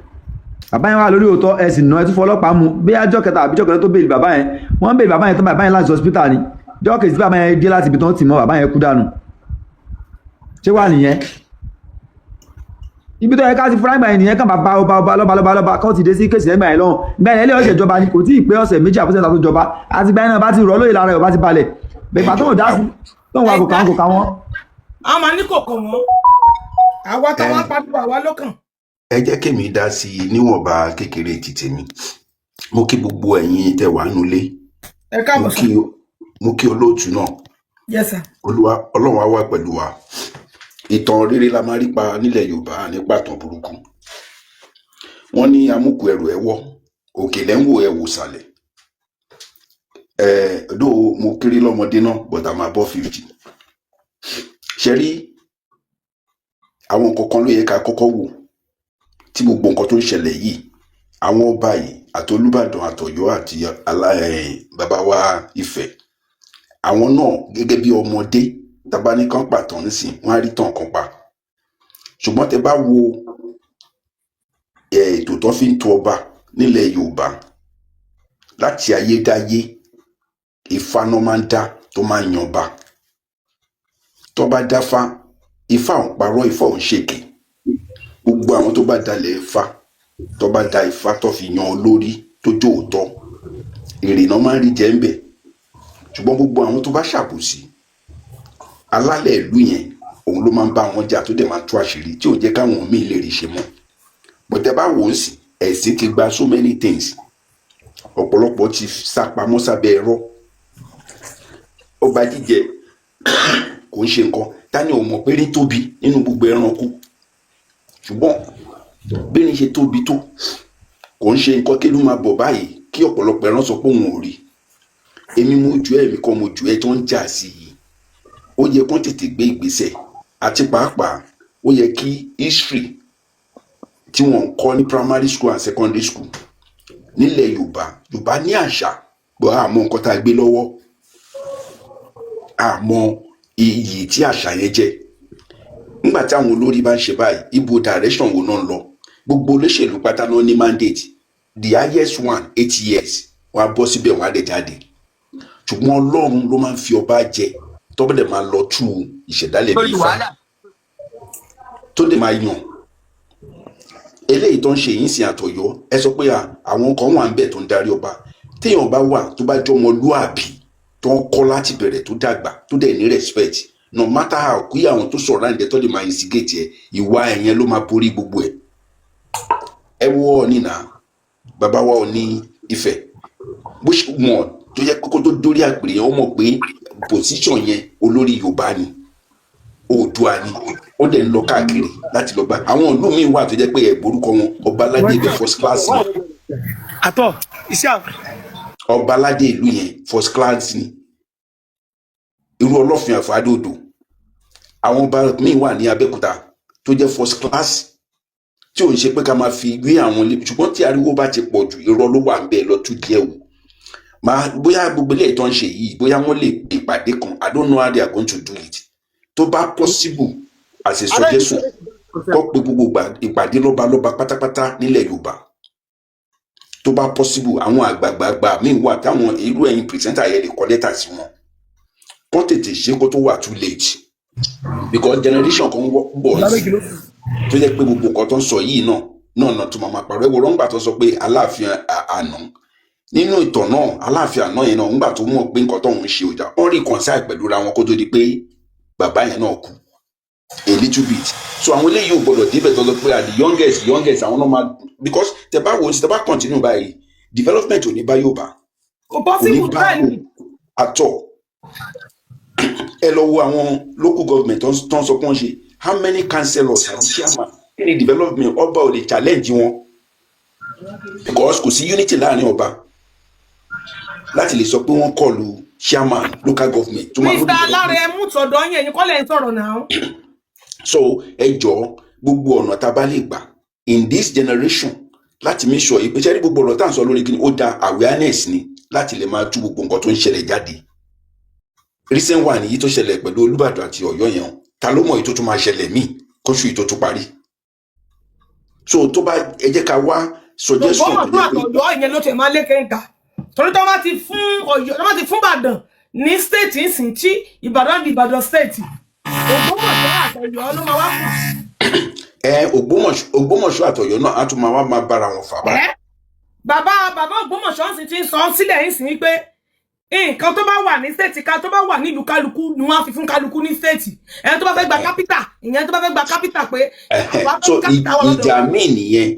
Bàbá yẹn wà lórí òótọ́, ẹ sì ná, ẹ tún fọlọ́pàá mú. Bí ajọ́ kẹta àbí jọ́ kẹta tó béèlì bàbá yẹn, wọ́n béèlì bàbá yẹn tán, bàbá yẹn láti hospital ni. Jọ́ kejì tí bàbá yẹn dé láti ibi tó ń tì mọ́, bàbá yẹn kú dànù. Ṣé wà nìyẹn ibi tó yẹ ká ti fúnra ìgbà yẹn nìyẹn? Kàn bàbá ọba ọba lọ́ba lọ́ba lọ́ba kọ́ ti dé sí kéèsì ẹgbà yẹn lọ́hùn. Ìgbà yẹn ilé ọ̀sẹ̀ ìjọba ni, kò tí ì pé ọ̀sẹ̀ 2 àbúṣe tó jọba, àti ìgbà yẹn náà bá ti rọ̀ lóye lára ẹ̀, ọba ti balẹ̀ bẹ̀gbà tó ń dá sí tó ń wa kò kà wọn kò kà wọn. Àwọn máa ní kò kàn wọ́n, àwa táwa Ẹ pariwo àwa ló kàn. Ẹ jẹ́ kémi dá sí i níwọ̀nba kékeré ti tèmi. Mo kí gbogbo ẹ̀yin tẹ́ wà nulẹ̀. Ẹ Mo káàbọ̀ sà. kí, mo kí olóòtú náà. Yes sir. Olúwa Ọlọ́run á wà pẹ̀lú wa. Ìtàn rere la máa rí pa nílẹ̀ Yorùbá, nípa ìtàn burúkú. Wọ́n ní amúkù ẹrù ẹ wọ́, òkè lẹ́ ń wò, ẹ wò sàlẹ̀. Ẹ dó, mo kéré lọ́mọdé náà, but I'm above 50. Ṣe rí, àwọn nǹkan kan ló yẹ ká kọ́kọ́ wò. Tí gbogbo nǹkan tó ń ṣẹlẹ̀ yìí, àwọn ọba yìí àti Olúbàdàn àtọ̀yọ́ àti bàbá wa Ifẹ̀, àwọn náà gẹ́gẹ́ bí ọmọdé tàbá ní kán pàtàn nísìn, wọ́n á rí tàn kan pa. Ṣùgbọ́n tẹ bá wo ètò tó fi ń to ọba nílẹ̀ Yorùbá láti ayédáyé, Ifá náà máa ń dá tó máa ń yan ọba. Tó bá dáfá, Ifá ò ń parọ́, Ifá ò ń ṣèké. Gbogbo àwọn tó bá dalẹ̀ Ifá, tó bá da Ifá, tó fi yan olórí tó jó òótọ́, èrè náà máa ń rí jẹ ń bẹ̀. Ṣùgbọ́n gbogbo àwọn tó bá ṣàbòsí, alálẹ̀ ìlú yẹn òun ló máa ń bá wọn jà, tó dẹ̀ máa tú àṣírí tí ò jẹ́ káwọn míì lè rí ṣe mọ́. Bọ̀tẹ́ bá wò ó sì, ẹ̀sìn ti gba so many things, ọ̀pọ̀lọpọ̀ ti sá pamọ́ sábẹ́ ẹ̀rọ. Ọba jíjẹ kò ń ṣe nǹkan tani ò mọ̀ pé ní tóbi nínú gbogbo ẹranko, ṣùgbọ́n bí ní ṣe tóbi tó, kò ń ṣe nǹkan kí ló máa bọ̀ báyìí kí ọ̀pọ̀lọpọ̀ ẹran sọ pé òun ò rí. Èmi mo jù ẹ́, èmi kọ́ mo jù ẹ́ tó ń jà sí i. Ó yẹ kó tètè gbé ìgbésẹ̀, àti pàápàá ó yẹ kí history tí wọ́n ń kọ́ ní primary school and secondary school nílẹ̀ Yorùbá. Yorùbá ní àṣà bọ́, àmọ́ nǹkan tá a gbé lọ́wọ́, àmọ́ iyì tí àṣà yẹn jẹ́. Nígbà tí àwọn olórí bá ń ṣe báyìí, ibo direction wo náà ń lọ? Gbogbo olóṣèlú pátá náà ní mandate, the highest one, 8 years, wọ́n á bọ́ síbẹ̀, wọ́n á dẹ̀ jáde. Ṣùgbọ́n Ọlọ́run ló máa ń fi ọba jẹ, tọ́bẹ̀ dẹ̀ máa lọ tú ìṣẹ̀dálẹ̀ bí lórí Ifá wàhálà tó dẹ̀ máa yàn. Eléyìí tó ń ṣe yìí ń sìn àtọ̀yọ́, ẹ sọ pé àwọn kan wà ń bẹ̀ tó ń darí ọba. Téèyàn bá wà tó bá jọmọlúàbí, tó ń kọ́ láti bẹ̀rẹ̀, tó dàgbà, tó dẹ̀ ní respect, no matter how kí àwọn tó sọ̀rọ̀ láǹdẹ̀ tó lè máa instigate ẹ, ìwà ẹ̀yẹn ló máa borí gbogbo ẹ̀. Ẹ wo Ọọ̀ni náà, bàbá wa Ọọ̀ni Ifẹ̀, bó ṣe mọ̀ tó yẹ pé kó tó dórí àpèrè yẹn, ó mọ̀ pé position yẹn, olórí Yorùbá ni, Oòduà ni. Ó dẹ̀ ń lọ káàkiri láti lọ gbà. Àwọn ìlú míì wà tó jẹ́ pé ẹ̀ borúkọ wọn, ọba aládé ibẹ̀ first class ni. Àtọ iṣẹ́ Ọba aládé ìlú yẹn first class ni. Irú Ọlọ́fin Àfàdòdò, àwọn ọba míì wà ní Abẹ́òkúta tó jẹ́ first class, tí ò ń ṣe pé ká máa fi gbé àwọn ilé. Ṣùgbọ́n tí ariwo bá ti pọ̀ jù, irọ́ ló wà ń bẹ́ẹ̀ lọ tú díẹ̀ wò máa. Bóyá gbogbo eléyìí tó ń ṣe yìí, bóyá wọ́n lè pè ìpàdé kan, I don't know how they are going to do it. Tó bá possible, as a suggestion, kó pe gbogbo ìpàdé lọ́balọ́ba pátápátá nílẹ̀ Yorùbá. Tó bá possible, àwọn àgbààgbààgbà míì wà táwọn irú ẹ̀yin presenter yẹn lè kọ lẹ́tà sí wọn, kó tètè ṣe kó tó wà too late, because generation kan bọ̀ sí tó jẹ́ pé gbogbo nǹkan tó ń sọ yìí náà tó máa parọ́. Ẹ̀wọ̀n rọ́ngbà tó sọ pé Aláàfin àná nínú ìtàn náà, Aláàfin àná yẹn náà, ńgbà tó mọ̀ pé nǹkan tóun ń ṣe ò dá, wọ́n reconcile pẹ̀lú ra wọn kó tó di pé bàbá yẹn náà kú a little bit. So àwọn eléyìí ò gbọdọ̀ débẹ̀ tó sọ pé at the youngest àwọn náà máa, because tẹ bá wo, tẹ bá continue báyìí, development ò ní bá Yorùbá. Kò Kò ní possible. bá Bẹ́ẹ̀ ni. At all. Ẹ lọ wo àwọn local government tó ń sọ pé wọ́n ṣe, how many councillors àti chairman? Kí ni development? Ọba ò lè challenge wọn because kò sí unity láàrin ọba láti lè sọ pé wọ́n kọlu chairman local government tó máa mú Mr. Alára, development. ẹ mú tọ̀dọ̀ yín, ẹ̀yin kọ́ lẹ̀ ń sọ̀rọ̀ náà. So ẹ jọ̀ọ́, gbogbo ọ̀nà tá a bá lè gbà in this generation láti make sure ìpèsè ní gbogbo ọ̀rọ̀ tá à ń sọ lórí kíni ó da awareness ni láti lè máa tú gbogbo nǹkan tó ń ṣẹlẹ̀ jáde. Recent one yìí tó ṣẹlẹ̀ pẹ̀lú Olúbàdàn àti Ọ̀yọ́ yẹn o, ta ló mọ̀ èyí tó tún máa ṣẹlẹ̀ míì kóṣù yìí tó tún parí? So tó bá ẹ jẹ́ ká wá suggestion tó Ògbómọ̀ṣọ́ jẹ́ pé àtọ̀yọ́ ìyẹn ló tẹ̀ máa lékè ń kà, torí tó bá ti fún Ọ̀yọ́, tó bá ti fún Ìbàdàn ní state ńsìn, tí Ìbàdàn di Ìbàdàn state, Ògbómọ̀ṣọ́ àtọ̀yọ́ ló máa wá kù. Ẹ Ògbómọ̀ṣọ́ àtọ̀yọ́ náà á tún máa wá máa bára wọn fà báyìí. Ẹ bàbá Ògbómọ̀ṣọ́ sì ti ń sọ sílẹ̀ ń sìn pé nǹkan tó bá wà ní state ká tó bá wà nílùú kálukú ni wọ́n á fi fún kálukú ní state. Ẹni tó bá fẹ́ gba capital, ìyẹn tó bá fẹ́ gba capital pé àwa fẹ́ So capital wà lọ́dọ̀ ìjà wa. míì nìyẹn.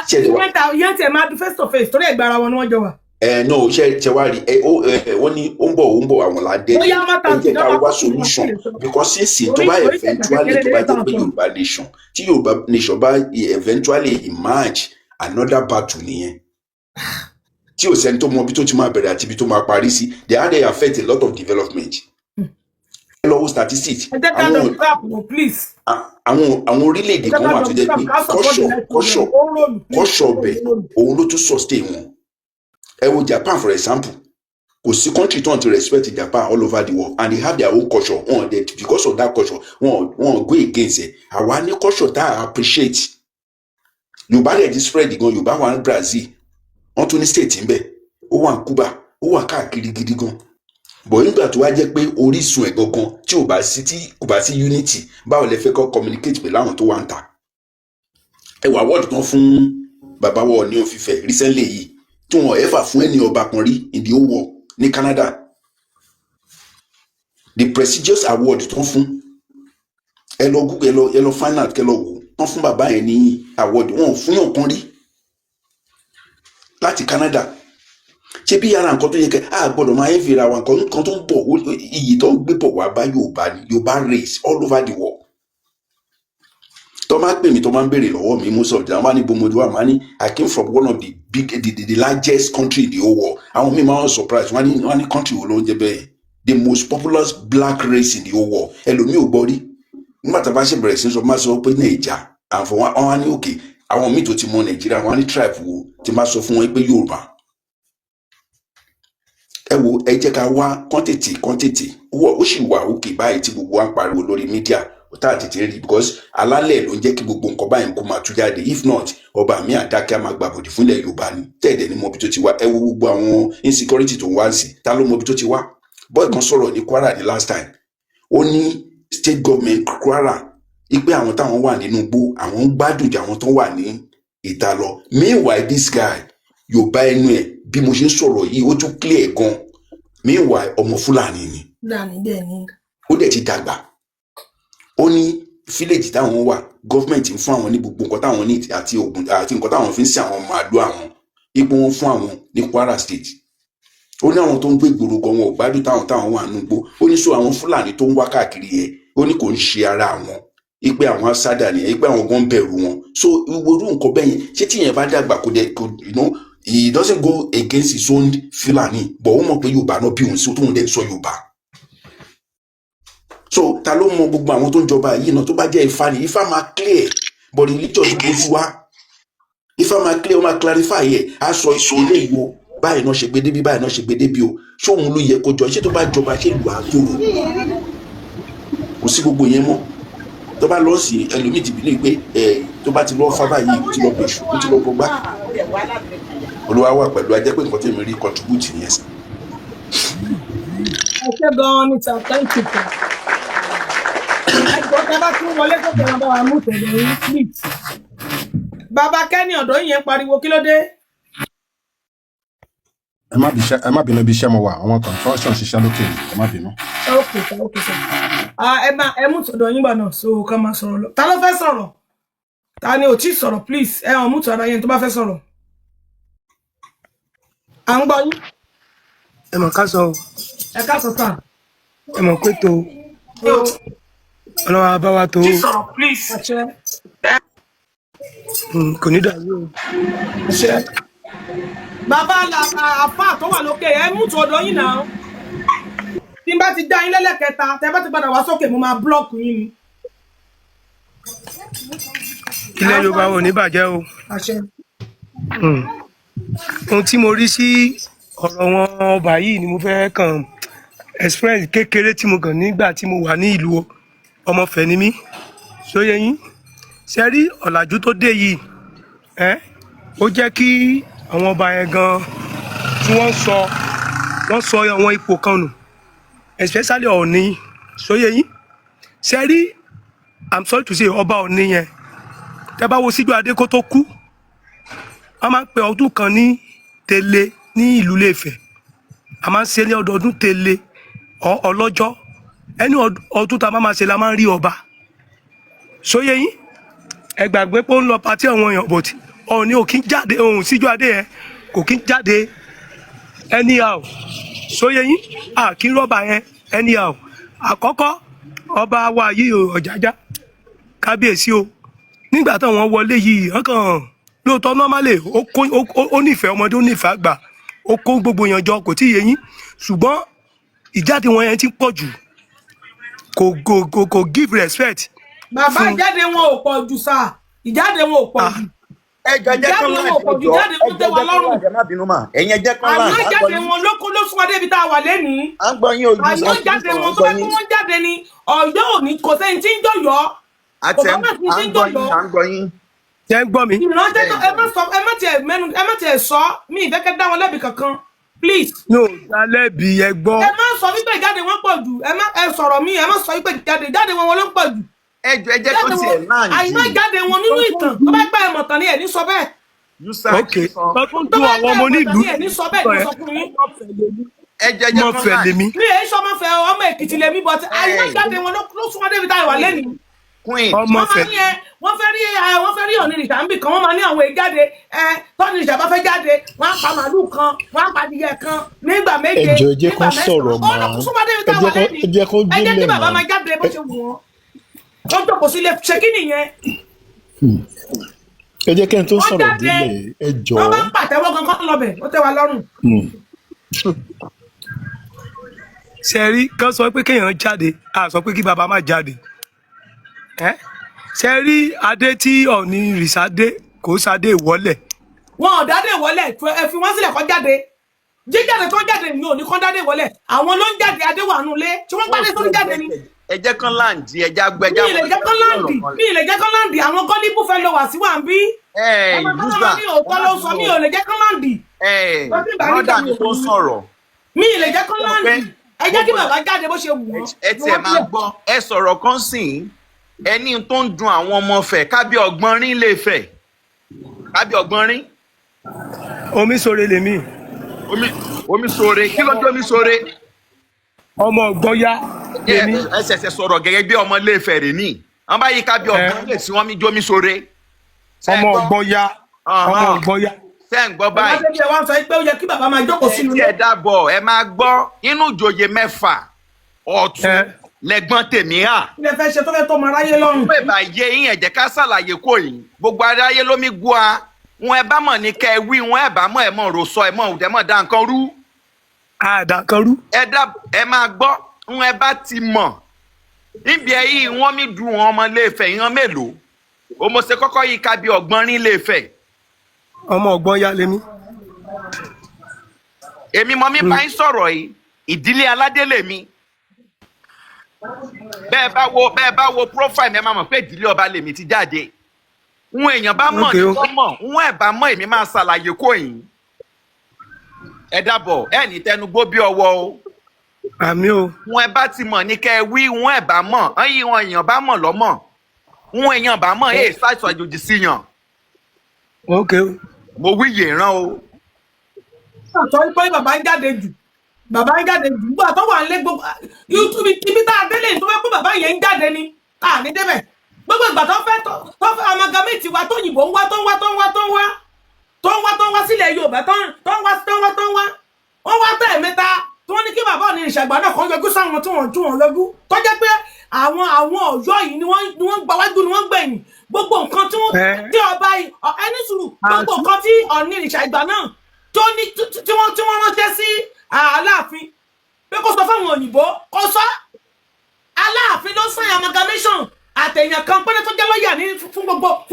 Ṣẹlẹ̀ wá. Ìyẹn tiẹ̀ máa du face to face torí ẹ̀gbẹ́ ara wọn ni wọ́n jọ wà. Ẹ no, ṣe wá rí ẹ ó ẹ wọ́n ní ó ń bọ̀, ó ń bọ̀, àwọn là ń dẹ́dẹ̀. Bóyá má Ẹ ta jẹ́ ká ìjọba wá solution, because sísìn tó torí bá torí tẹ̀gbà eventually kékeré tó bá lélẹ́ jẹ́ tàn pé sọ. Yorùbá nation, tí Yorùbá nation bá eventually emerge, another battle nìyẹn tí ò sẹ́ni tó mọ ibi tó ti máa bẹ̀rẹ̀ àti ibi tó máa parí sí. They had dey affect a lot of development. Ẹ lọ wo statistics. Ẹ jẹ́ ká Àwọn double tap o, please. àwọn orílẹ̀-èdè Ẹ jẹ́ kan ká wà tó double jẹ́ tap pé ká support the culture next program. culture Ó ń roll, please. culture Ó ń bẹ̀ roll. òun ló tún sustain wọn. Ẹ wo Japan, for example. Kò sí country tó ń ti respect Japan all over the world, and they have their own culture. Wọn dey, because of that culture, wọn go against ẹ. Àwa ní culture tá a appreciate. Yorùbá dẹ̀ ti spread gan. Yorùbá wà ní Brazil, wọ́n tún ní state ńbẹ̀, ó wà ní Cuba, ó wà káàkiri gidi gan. But nígbà tó wá jẹ́ pé orísun ẹ̀ gangan tí ò bá sí, tí kò bá sí unity, báwo lẹ fẹ́ kọ́ communicate pẹ̀lú àwọn tó wà ń ta? Ẹ wà award tán fún bàbá wa Ọọ̀ni of Ifẹ̀ recently yìí, tí wọn ever fún ẹni ọba kan rí in the whole world ní Canada, the prestigious award tán fún. Ẹ lọ Google, ẹ lọ find out, kẹ lọ wò. Tán fún bàbá yẹn ní award, wọn ò fún yàn kan rí láti Canada. Ṣé bí ara nǹkan tó yẹ kẹ a gbọ́dọ̀ máa ń fira wa, nǹkan tó ń bọ̀, iyì tó ń gbé bọ̀ wá bá Yorùbá ni, Yorùbá race all over the world. Tó máa pè mí, tó máa ń béèrè lọ́wọ́ mi, most of them wọ́n á ní bomodu wa, máa ní I came from one of the big the largest country in the whole world. Àwọn míì máa ń surprise, wọ́n á ní country wo ló ń jẹ́ bẹ́ẹ̀, the most populous black race in the whole world. Ẹlòmíì ò gbọ́ rí. Nígbà tá a bá ṣe bẹ̀rẹ̀ sí sọ, máa sọ pé Nàìjà àfọ wọn á ní òkè. Àwọn míì tó ti mọ Nàìjíríà, wọn á ní tribe wo, tí máa sọ fún wọn pé Yorùbá. Ẹ wo, ẹ jẹ́ ká wá quantity quantity ó sì wà òkè báyìí tí gbogbo wa ń pariwo lórí media tá a tètè rí, because alálẹ̀ ló ń jẹ́ kí gbogbo nǹkan báyìí kó máa tú jáde. If not, ọba mi àdákẹ́ á máa gbàbọ̀dì fúnlẹ̀ Yorùbá ni tẹ́ẹ̀dẹ̀ ní mọbi tó ti wá. Ẹ wo gbogbo àwọn insecurity tó ń wá sí, ta ló mọbi tó ti wá? Boy kan sọ̀rọ̀ ní Kwara ní last time, ó ní state government Kwara ipe àwọn táwọn wà nínú igbó, àwọn ń gbádùn ju àwọn tó wà ní ìta lọ. Meanwhile, this guy, Yorùbá ẹnu ẹ bí mo ṣe ń sọ̀rọ̀ yìí, ó tún clear gan. Meanwhile, ọmọ Fúlàní ni. Fúlàní dẹ̀ ni. Ó dẹ̀ ti dàgbà. Ó ní village táwọn wà, government ń fún àwọn ní gbogbo nǹkan táwọn ní àti oògùn àti nǹkan táwọn fi ń sin àwọn màálù àwọn, ipò wọn fún àwọn ní Kwara State. Ó ní àwọn tó ń gbé ìgboro gan, wọn ò gbádùn táwọn wà nínú igbó. Ó ní so àwọn Fúlàní tó ń wá káàkiri yẹn, ó ní kò ń ṣe ara àwọn, ipe àwọn asádà nìyẹn, ipe àwọn gan bẹ̀rù wọn. So irú nǹkan bẹ́ẹ̀ yẹn, ṣé tíyẹn bá dàgbà, kò dẹ̀ kò he doesn't go against his own Fúlàní, but ó mọ̀ pé Yorùbá náà bí òun sí, tóun dẹ̀ ń sọ Yorùbá. So ta ló mọ gbogbo àwọn tó ń jọba yìí náà? Tó bá jẹ́ Ifá ni, Ifá máa clear. But religion bójú wá, Ifá máa clear, ó máa clarify ẹ̀, á sọ ilé ìwo báyìí náà ṣe gbé débi, báyìí náà ṣe gbé débi o. Ṣé òun ló yẹ kó jọ? Ṣé tó bá jọba, ṣé ìlú àtòrò? Kò sí gbogbo yẹn mọ́. Tó bá lọ sí ẹlòmíì ti bìlí pé ẹ tó bá ti lọ fá báyìí, ó ti lọ bẹ̀ṣù, ó ti lọ bọgbá. Olúwa wà pẹ̀lú. Ajẹ́ pé nǹkan tí èmi rí contribute nìyẹn sí. Ẹ ṣé gan-an ní sir, thank you, sir. Ẹ jọ̀ọ́, tẹ́ bá tún wọlé tó tẹ̀wọ́n bá wa mú tẹ̀lé yín, please. Bàbá Kẹ́ni, ọ̀dọ́ yẹn ń pariwo, kí ló dé? Ẹ má bínú, ibi iṣẹ́ mo wà, àwọn construction ṣiṣẹ́ lókè ni, ẹ má bínú. Okay sir, okay sir. Ah, ẹ má ẹ mú tọ̀dọ̀ yín gbà náà, so ká máa sọ̀rọ̀ lọ. Ta ló fẹ́ sọ̀rọ̀? Ta ni ò tí sọ̀rọ̀? Please, ẹ hàn mú tọ̀dọ̀ yẹn tó bá fẹ́ sọ̀rọ̀. À ń gbọ́ yín. Ẹ mọ̀ ká sọ o. Ẹ káàsán sir. Ẹ mọ̀ pé tó ọlọ́wà bá wa tó o. Àṣẹ. Kò ní dàrú o. Àṣẹ. Bàbá àfáà tó wà lókè, ẹ mú tọ̀dọ̀ yín náà. Tí n bá ti dá yín lẹ́lẹ́kẹta, tẹ bá ti padà wá sókè, mo máa block yín ni. Ilẹ̀ Yorùbá ò ní bàjẹ́ o. Àṣẹ. Ohun tí mo rí sí ọ̀rọ̀ wọn ọba yìí ni mo fẹ́ kàn express kékeré tí mo kàn nígbà tí mo wà ní ìlú ọmọfẹ́ ni mí sóyè yín ṣe rí ọ̀làjú tó dé yìí ẹ́, ó jẹ́ kí àwọn ọba yẹn gan tí wọ́n sọ àwọn ipò kan nù, especially Ọọ̀ni. Sóyè yín ṣe rí, I'm sorry to say, ọba Ọọ̀ni yẹn, tẹ́ bá wo Síjúadé kó tó kú, wọ́n máa ń pe ọdún kan ní tele ní ìlú Ilé-Ifẹ̀. A máa ń ṣe ní ọdọọdún tele ọlọ́jọ́ ẹni ọdún tá a máa ma ṣe la máa ń rí ọba. Sóyè yín, ẹ gbàgbé pé ó ń lọ party àwọn èèyàn, but Ọọ̀ni ò kí ń jáde. Ohun Síjúadé yẹn kò kí ń jáde anyhow. Sóyè yín, a kí ń rọ́bà yẹn anyhow. Àkọ́kọ́ ọba wa yìí ò, Ọ̀jájá, kábíyèsí o, nígbà táwọn wọlé yìí, wọ́n kàn lóòótọ́ normally ó kó ó nífẹ̀ẹ́ ọmọdé, ó nífẹ̀ẹ́ àgbà, ó kó gbogbo èèyàn jọ, kò tí ì yé yín, ṣùgbọ́n ìjáde wọn yẹn ti ń pọ̀ jù. Kò give respect Bàbá, fún. ìjáde wọn ò pọ̀ jù sà, ìjáde wọn ò pọ̀ jù. Ẹ jọ, ẹ jẹ́ Ìjáde kán wọn land. ò pọ̀ Ẹ jù, jọ, ìjáde ẹ wọn jọ, tẹ́ ẹ wa jẹ́ kán lọ́rùn. land. Ẹ má bínú mà, ẹ̀yin ẹ jẹ́ kán Àná land, à ń gbọ́ ìjáde yín. wọn ló kó ló sún wa débi tá a wà lénìí. À ń gbọ́ yín ojú Àná ìjáde wọn tó gbọ́ bá kí yín. wọ́n jáde ni Ọ̀yọ́ ò ní kò sẹ́ni tí ń jọ̀yọ́. Kò Àti bá má sí à tí ń ń gbọ́ yín, jọ̀yọ́. à ń gbọ́ yín. Ṣé ń gbọ́ mi? Ìránṣẹ́ tó ẹ má sọ, ẹ má tiẹ̀ mẹ́nu, ẹ má tiẹ̀ sọ mí, ìfẹ́ kẹ́ dá wọn lẹ́bi kankan, please. No, alẹ́bi ẹ gbọ́. Ẹ má sọ wípé ìjáde wọn pọ̀ jù, ẹ má ẹ sọ̀rọ̀ mí, ẹ má sọ wípé ìjáde wọn wọn ló ń pọ̀ jù. Ẹ jọ, ẹ jẹ́ kán Ìjáde tiẹ̀ wọn land. àìná ìjáde wọn nínú ìtàn, tó bá gbà ẹ mọ̀tàn ni ẹ̀ ní sọ bẹ́ẹ̀. Yusa Ok, sọ. wọ́n tún Tó dun bá àwọn gbà ẹ ọmọ mọ̀tàn onílùú ni ẹ̀ ní sọ bẹ́ẹ̀ sọ ni ẹ. mo sọ fún yín. Ẹ jọ, ẹ jẹ́ Ọmọ kán fẹ̀ land. lèmi. Mi èyí sọmọ fẹ ọmọ Èkìtì lèmi, but àìná ìjáde wọn ló sún wọn débi tá a wà lẹ́nìí. Queen. Ọmọ Wọ́n máa fẹ̀. ní ẹ wọ́n fẹ́ rí ẹ wọ́n fẹ́ rí Ọ̀nìrìṣà níbì kan, wọ́n máa ní àwọn èjáde ẹ tọ́nìrìṣà bá fẹ́ jáde, wọ́n á pa màálù kan, wọ́n á pa adìyẹ kan nígbà Ẹ 7, jọ̀ọ́, ẹ jẹ́ nígbà kán 9. sọ̀rọ̀ Ó mà. ló kún súnmọ́ débi Ẹ tá a jẹ́ wà kán, lẹ́nìí. ẹ jẹ́ kán Ẹ jẹ́ kí délẹ̀ bàbá mà. máa jáde bó ṣe wù wọ́n, ó jókòó sílé, ṣe kí nìyẹn? Ẹ jẹ́ kẹ́ni tó Wọ́n sọ̀rọ̀ jáde, délẹ̀, ẹ wọ́n bá jọ̀ọ́. ń pàtẹ́wọ́ gangan lọ́bẹ̀, ó tẹ́ wa lọ́rùn. Ṣe rí kán sọ pé kéèyàn jáde, a sọ pé kí bàbá má jáde. Ẹ ṣe rí adé tí Ọ̀ọ̀ni rìṣà dé, kò sáde ìwọ́lẹ̀. Wọn ò dádé wọlé, ẹ fi wọn sílẹ̀ kó jáde. Jíjáde tó jáde ní òní kán dádé wọlé, àwọn ló ń jáde, adé wà nù lé tí wọ́n gbádé sórí jáde ni. Ẹ jẹ́ kán land, ẹ jẹ́ agbẹ́, ẹ Mi jẹ́ ì lè jẹ́ kán láǹdì, mi ì lè jẹ́ kán láǹdì, àwọn gọ́líbù fẹ́ lọ wà sí wà ń bí. Ẹ Ẹ máa bá Yusa, wọn ní òótọ́ ló sọ, mi ò lè jẹ́ kán láǹdì. Ẹ Lọ́sí ìgbà brọ́dà níta mi tó ń sọ̀rọ̀. Mi ì lè jẹ́ kán Ṣé mo pé láǹdì, ẹ jẹ́ kí bàbá jáde bó ṣe wù wọ́n. Ẹ tiẹ̀ máa gbọ́, ẹ sọ̀rọ̀ kan sìn ẹni tó ń dun àwọn ọmọ fẹ̀ kábí ọgbọ́n rín lè fẹ̀ kábí ọgbọ́n rín. Omi sore lèmi. Omi sore, kí ló dé omi sore? Ọmọ ọgbọ́n yá Ẹ lèmi. ẹ ṣẹ̀ṣẹ̀ sọ̀rọ̀ gẹ́gẹ́ bí ọmọ lè fẹ̀ rè ní wọ́n bá yí kábí Ẹ ọgbọ́n lè sí wọn mi jómi sore. Ṣé ẹ ọmọ gbọ́? ọgbọ́n yá, ọmọ ọgbọ́n yá. Ṣé ń gbọ́ Bàbá báyìí? débi ẹ wá ń sọ pé ó yẹ kí bàbá máa jókòó Ẹ sínú tí ilé. ẹ dábọ̀, ẹ máa gbọ́, inú ìjòyè 6 ọ̀tún Ẹ lẹ́gbọ́n tèmi hà. Kí lẹ fẹ́ ṣe tó fẹ́ tó ọmọ aráyé lọ́rùn? Pé bá yé yín, ẹ jẹ́ ká ṣàlàyé kò yín gbogbo aráyé lómi gua wọn. Ẹ bá mọ̀ ní kẹ́ ẹ wí wọn, ẹ bá mọ̀, ẹ mọ̀ rò sọ, ẹ mọ̀ ẹ mọ̀ dá nǹkan rú. Àdàkanrú. Ẹ dá, ẹ máa gbọ́ wọn, ẹ bá ti mọ̀ níbi ẹ yìí wọ́n mi dùn wọn ọmọ Ilé-Ifẹ̀ ìran mélòó o mo ṣe kọ́kọ́ yìí ká bí ọgbọ́n rín Ilé-Ifẹ̀. Ọmọ ọgbọ́n yá lèmi. Èmi mọ mi bá ń sọ̀rọ̀ yìí, ìdílé aládé lèmi. Bẹ́ẹ̀ bá wo profile mi, ẹ máa mọ̀ pé ìdílé ọba lèmi ti jáde. Ń èèyàn bá mọ̀ Ok ní o. kọ́ mọ̀ ń ẹ̀ bá mọ̀, èmi máa ṣàlàyé kò yín. Ẹ dábọ̀, ẹ ní tẹnugbó bí ọwọ́ o. Àmì o. Wọn ẹ bá ti mọ̀ ní kẹ́ ẹ wí wọn, ẹ bá mọ̀ ẹ yí wọn, èèyàn bá mọ̀ lọ́mọ̀ wọn, èèyàn bá mọ̀ ẹ ṣàìsàn àjòjì sí yàn. Ok o. Mo wí yèèrán o. Sọ pé bàbá ń jáde jù, bàbá ń jáde jù gbogbo àtọwà ń lé gbogbo YouTube ibi tá a délé tó fẹ́ pé bàbá yẹn ń jáde ni a ní débẹ̀. Gbogbo ìgbà tó fẹ́ amalgamate wa, tó yìnbọn ń wá, tó ń wá, tó ń wá, tó ń wá, tó ń wá, tó ń wá sílẹ̀ Yorùbá, tó ń tó ń wá, tó ń wá, tó ń wá, wọ́n wá tẹ̀ mẹ́ta tí wọ́n ní kí bàbá òní ìṣàgbà náà kàn yọjú sáwọn tí wọ́n tí wọ́n yọjú, tó jẹ́ pé àwọn Ọ̀yọ́ yìí ni wọ́n gba wájú ni wọ́n gbẹ̀yìn gbogbo nǹkan tí wọ́n Ẹ tí ọba yìí ẹni sùúrù, gbogbo àti nǹkan tí Ọ̀ọ̀ni ìṣàgbà náà tó ní tí wọ́n ránṣẹ́ sí Aláàfin pé kó sọ fáwọn òyìnbó, kó sọ. Aláàfin ló sign amalgamation àtẹ̀yàn kan péré tó jẹ́ lọ́ọ̀yà ní fún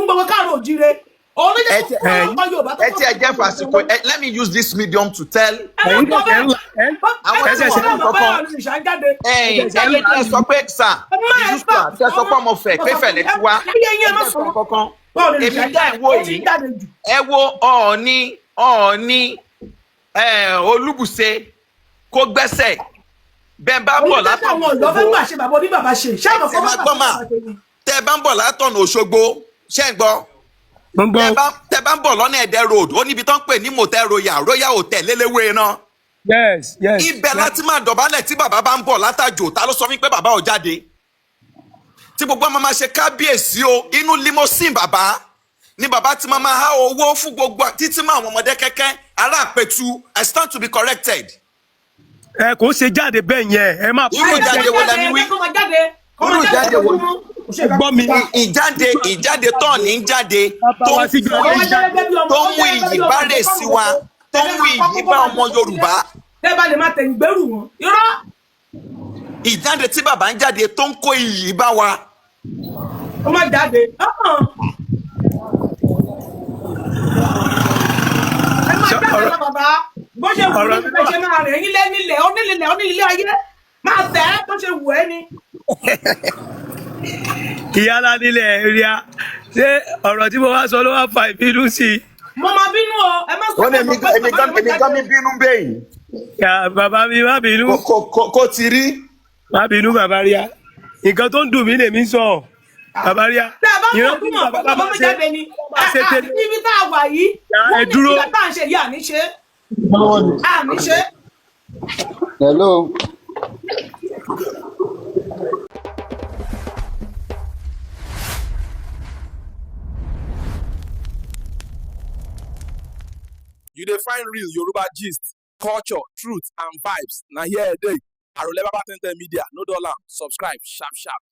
gbogbo káàró òjíire, òun ló jẹ́ Ẹ kó ti fún ẹ̀yin ọlọ́pàá Yorùbá tó ẹ kọ́ tí ẹ jẹ́ fàsìkò ẹ, let me use this medium to tell Ẹ má ẹ̀yin sọ ṣẹ̀ṣẹ̀ bẹ́ẹ̀. ń la ẹ Ẹ má àwọn ẹ tí sọ wọn ṣẹ̀ṣẹ̀ bẹ́ẹ̀ mọ̀ mọ̀ pé kankan. Ọ̀ọ̀ni ìṣà ń jáde. Ẹ Ẹ̀yin ṣẹ̀ṣẹ̀ ń ẹ̀yin là tẹ́ ní. sọ pé sà Ẹ má Yusuf expect tẹ́ sọ pé ọmọ fẹ̀ mo pé sọ fún fẹ̀lẹ́ yín ti wá, ẹ yẹ yín, ẹ ẹ má jẹ́ sọ sọ kankan. Ọ̀ọ̀ni Èmi ìṣà ń dá jáde, ẹ̀ wò ó ti yìí, ń jáde jù. Ẹ wo Ọ̀ọ̀ni Olúbùṣe kó gbẹ́sẹ̀ bẹ́ẹ̀ bá Òun bọ̀ ló jẹ́ kí látọ̀nà àwọn ọ̀dọ́ fẹ́ Òṣogbo. gbà ṣe bàbá oníbàbà ṣe ṣé Ẹ àmọ̀ tiẹ̀ kọ́ máa bàbá gbọ́ mà, bàbá ṣe ni. tẹ́ ẹ bá ń bọ̀ látọ̀nà Òṣogbo, ṣé ń gbọ́? Mo ń gbọ́ Tẹ́ o. bá tẹ́ bá ń bọ̀ lọ́nà Ẹ̀dẹ́ Road, ó níbi tó ń pè ní Motel Royal, Royal Hotel léléwé náà. Yes. Ibẹ̀ láti máa dọ̀bálẹ̀ tí bàbá bá ń bọ̀ látàjò. Ta ló sọ fún mi pé bàbá ò jáde? Tí gbogbo ọmọ máa ṣe kábíyèsí o, inú limousine bàbá ni bàbá ti máa máa há owó fún gbogbo títí mọ́ àwọn ọmọdé kẹ́kẹ́ ará àpẹtù. I stand to be corrected. Ẹ kò ṣe jáde bẹ́ẹ̀ yẹn, ẹ máa Irú Ẹ ìjáde jẹ́ wo jáde, lẹni ẹ wí? jẹ́ kó máa jáde, kó Irú máa jáde ìjáde wo? lójoojúmọ́, kò ṣe Ẹ gbọ́ mi. Ìjáde tán ní jáde Bàbá tó wa ń síjú mú adé Ọwọ́ iyì jẹ́ gẹ́gẹ́ bí ọmọ tó ó ń mú jẹ́ gẹ́gẹ́ iyì bí ọmọ bárè tó sí wa, tó ń mú iyì bá ọmọ Yorùbá. Tẹ́ bá lè máa tẹ̀yìn gbẹ́rù wọn irọ́. Ìjáde tí bàbá ń jáde tó ń kó iyì bá wa. Ó má jáde. Ọ̀hún. Ẹ má Ṣé jáde ọ̀rọ̀ lọ bàbá, bó ṣe wù ọ̀rọ̀ yín mi bẹ́ẹ̀ ṣe máa rìn yín lé nílẹ̀ onílẹ̀ onílẹ̀ ayé máa tẹ̀ ẹ́ bó ṣe wù ẹ́ ni. Ìyálà nílẹ̀ ríà, ṣé ọ̀rọ̀ tí mo wá sọ ló wá fa ìbínú sí i? Mo máa bínú o, ẹ má sọ Wọ́n ní bẹ́ẹ̀ èmi mọ́ pé èmi bàbá gan mi má èmi jáde gan mi o. bínú bẹ́yìn. Yà, bàbá mi, má bínú. Kó ti rí. Má bínú bàbá ríà, nǹkan tó ń dùn mí lèmi ń sọ, bàbá ríà. Tẹ́ ẹ bá mọ̀ Ìran bí tí mọ̀ bàbá pé bàbá bá má ṣe jáde ni bá ṣe tẹ́lẹ̀. Níbi tá a wà yìí, Yà, wọ́n ẹ ní dúró. ìgbà tá à ń ṣe yìí, àní ṣe àní ṣe. Hello. You dey find real Yoruba gist, culture, truth and vibes. Na here e dey. Arole Baba Ten Ten Media, no dull am, subscribe sharp sharp.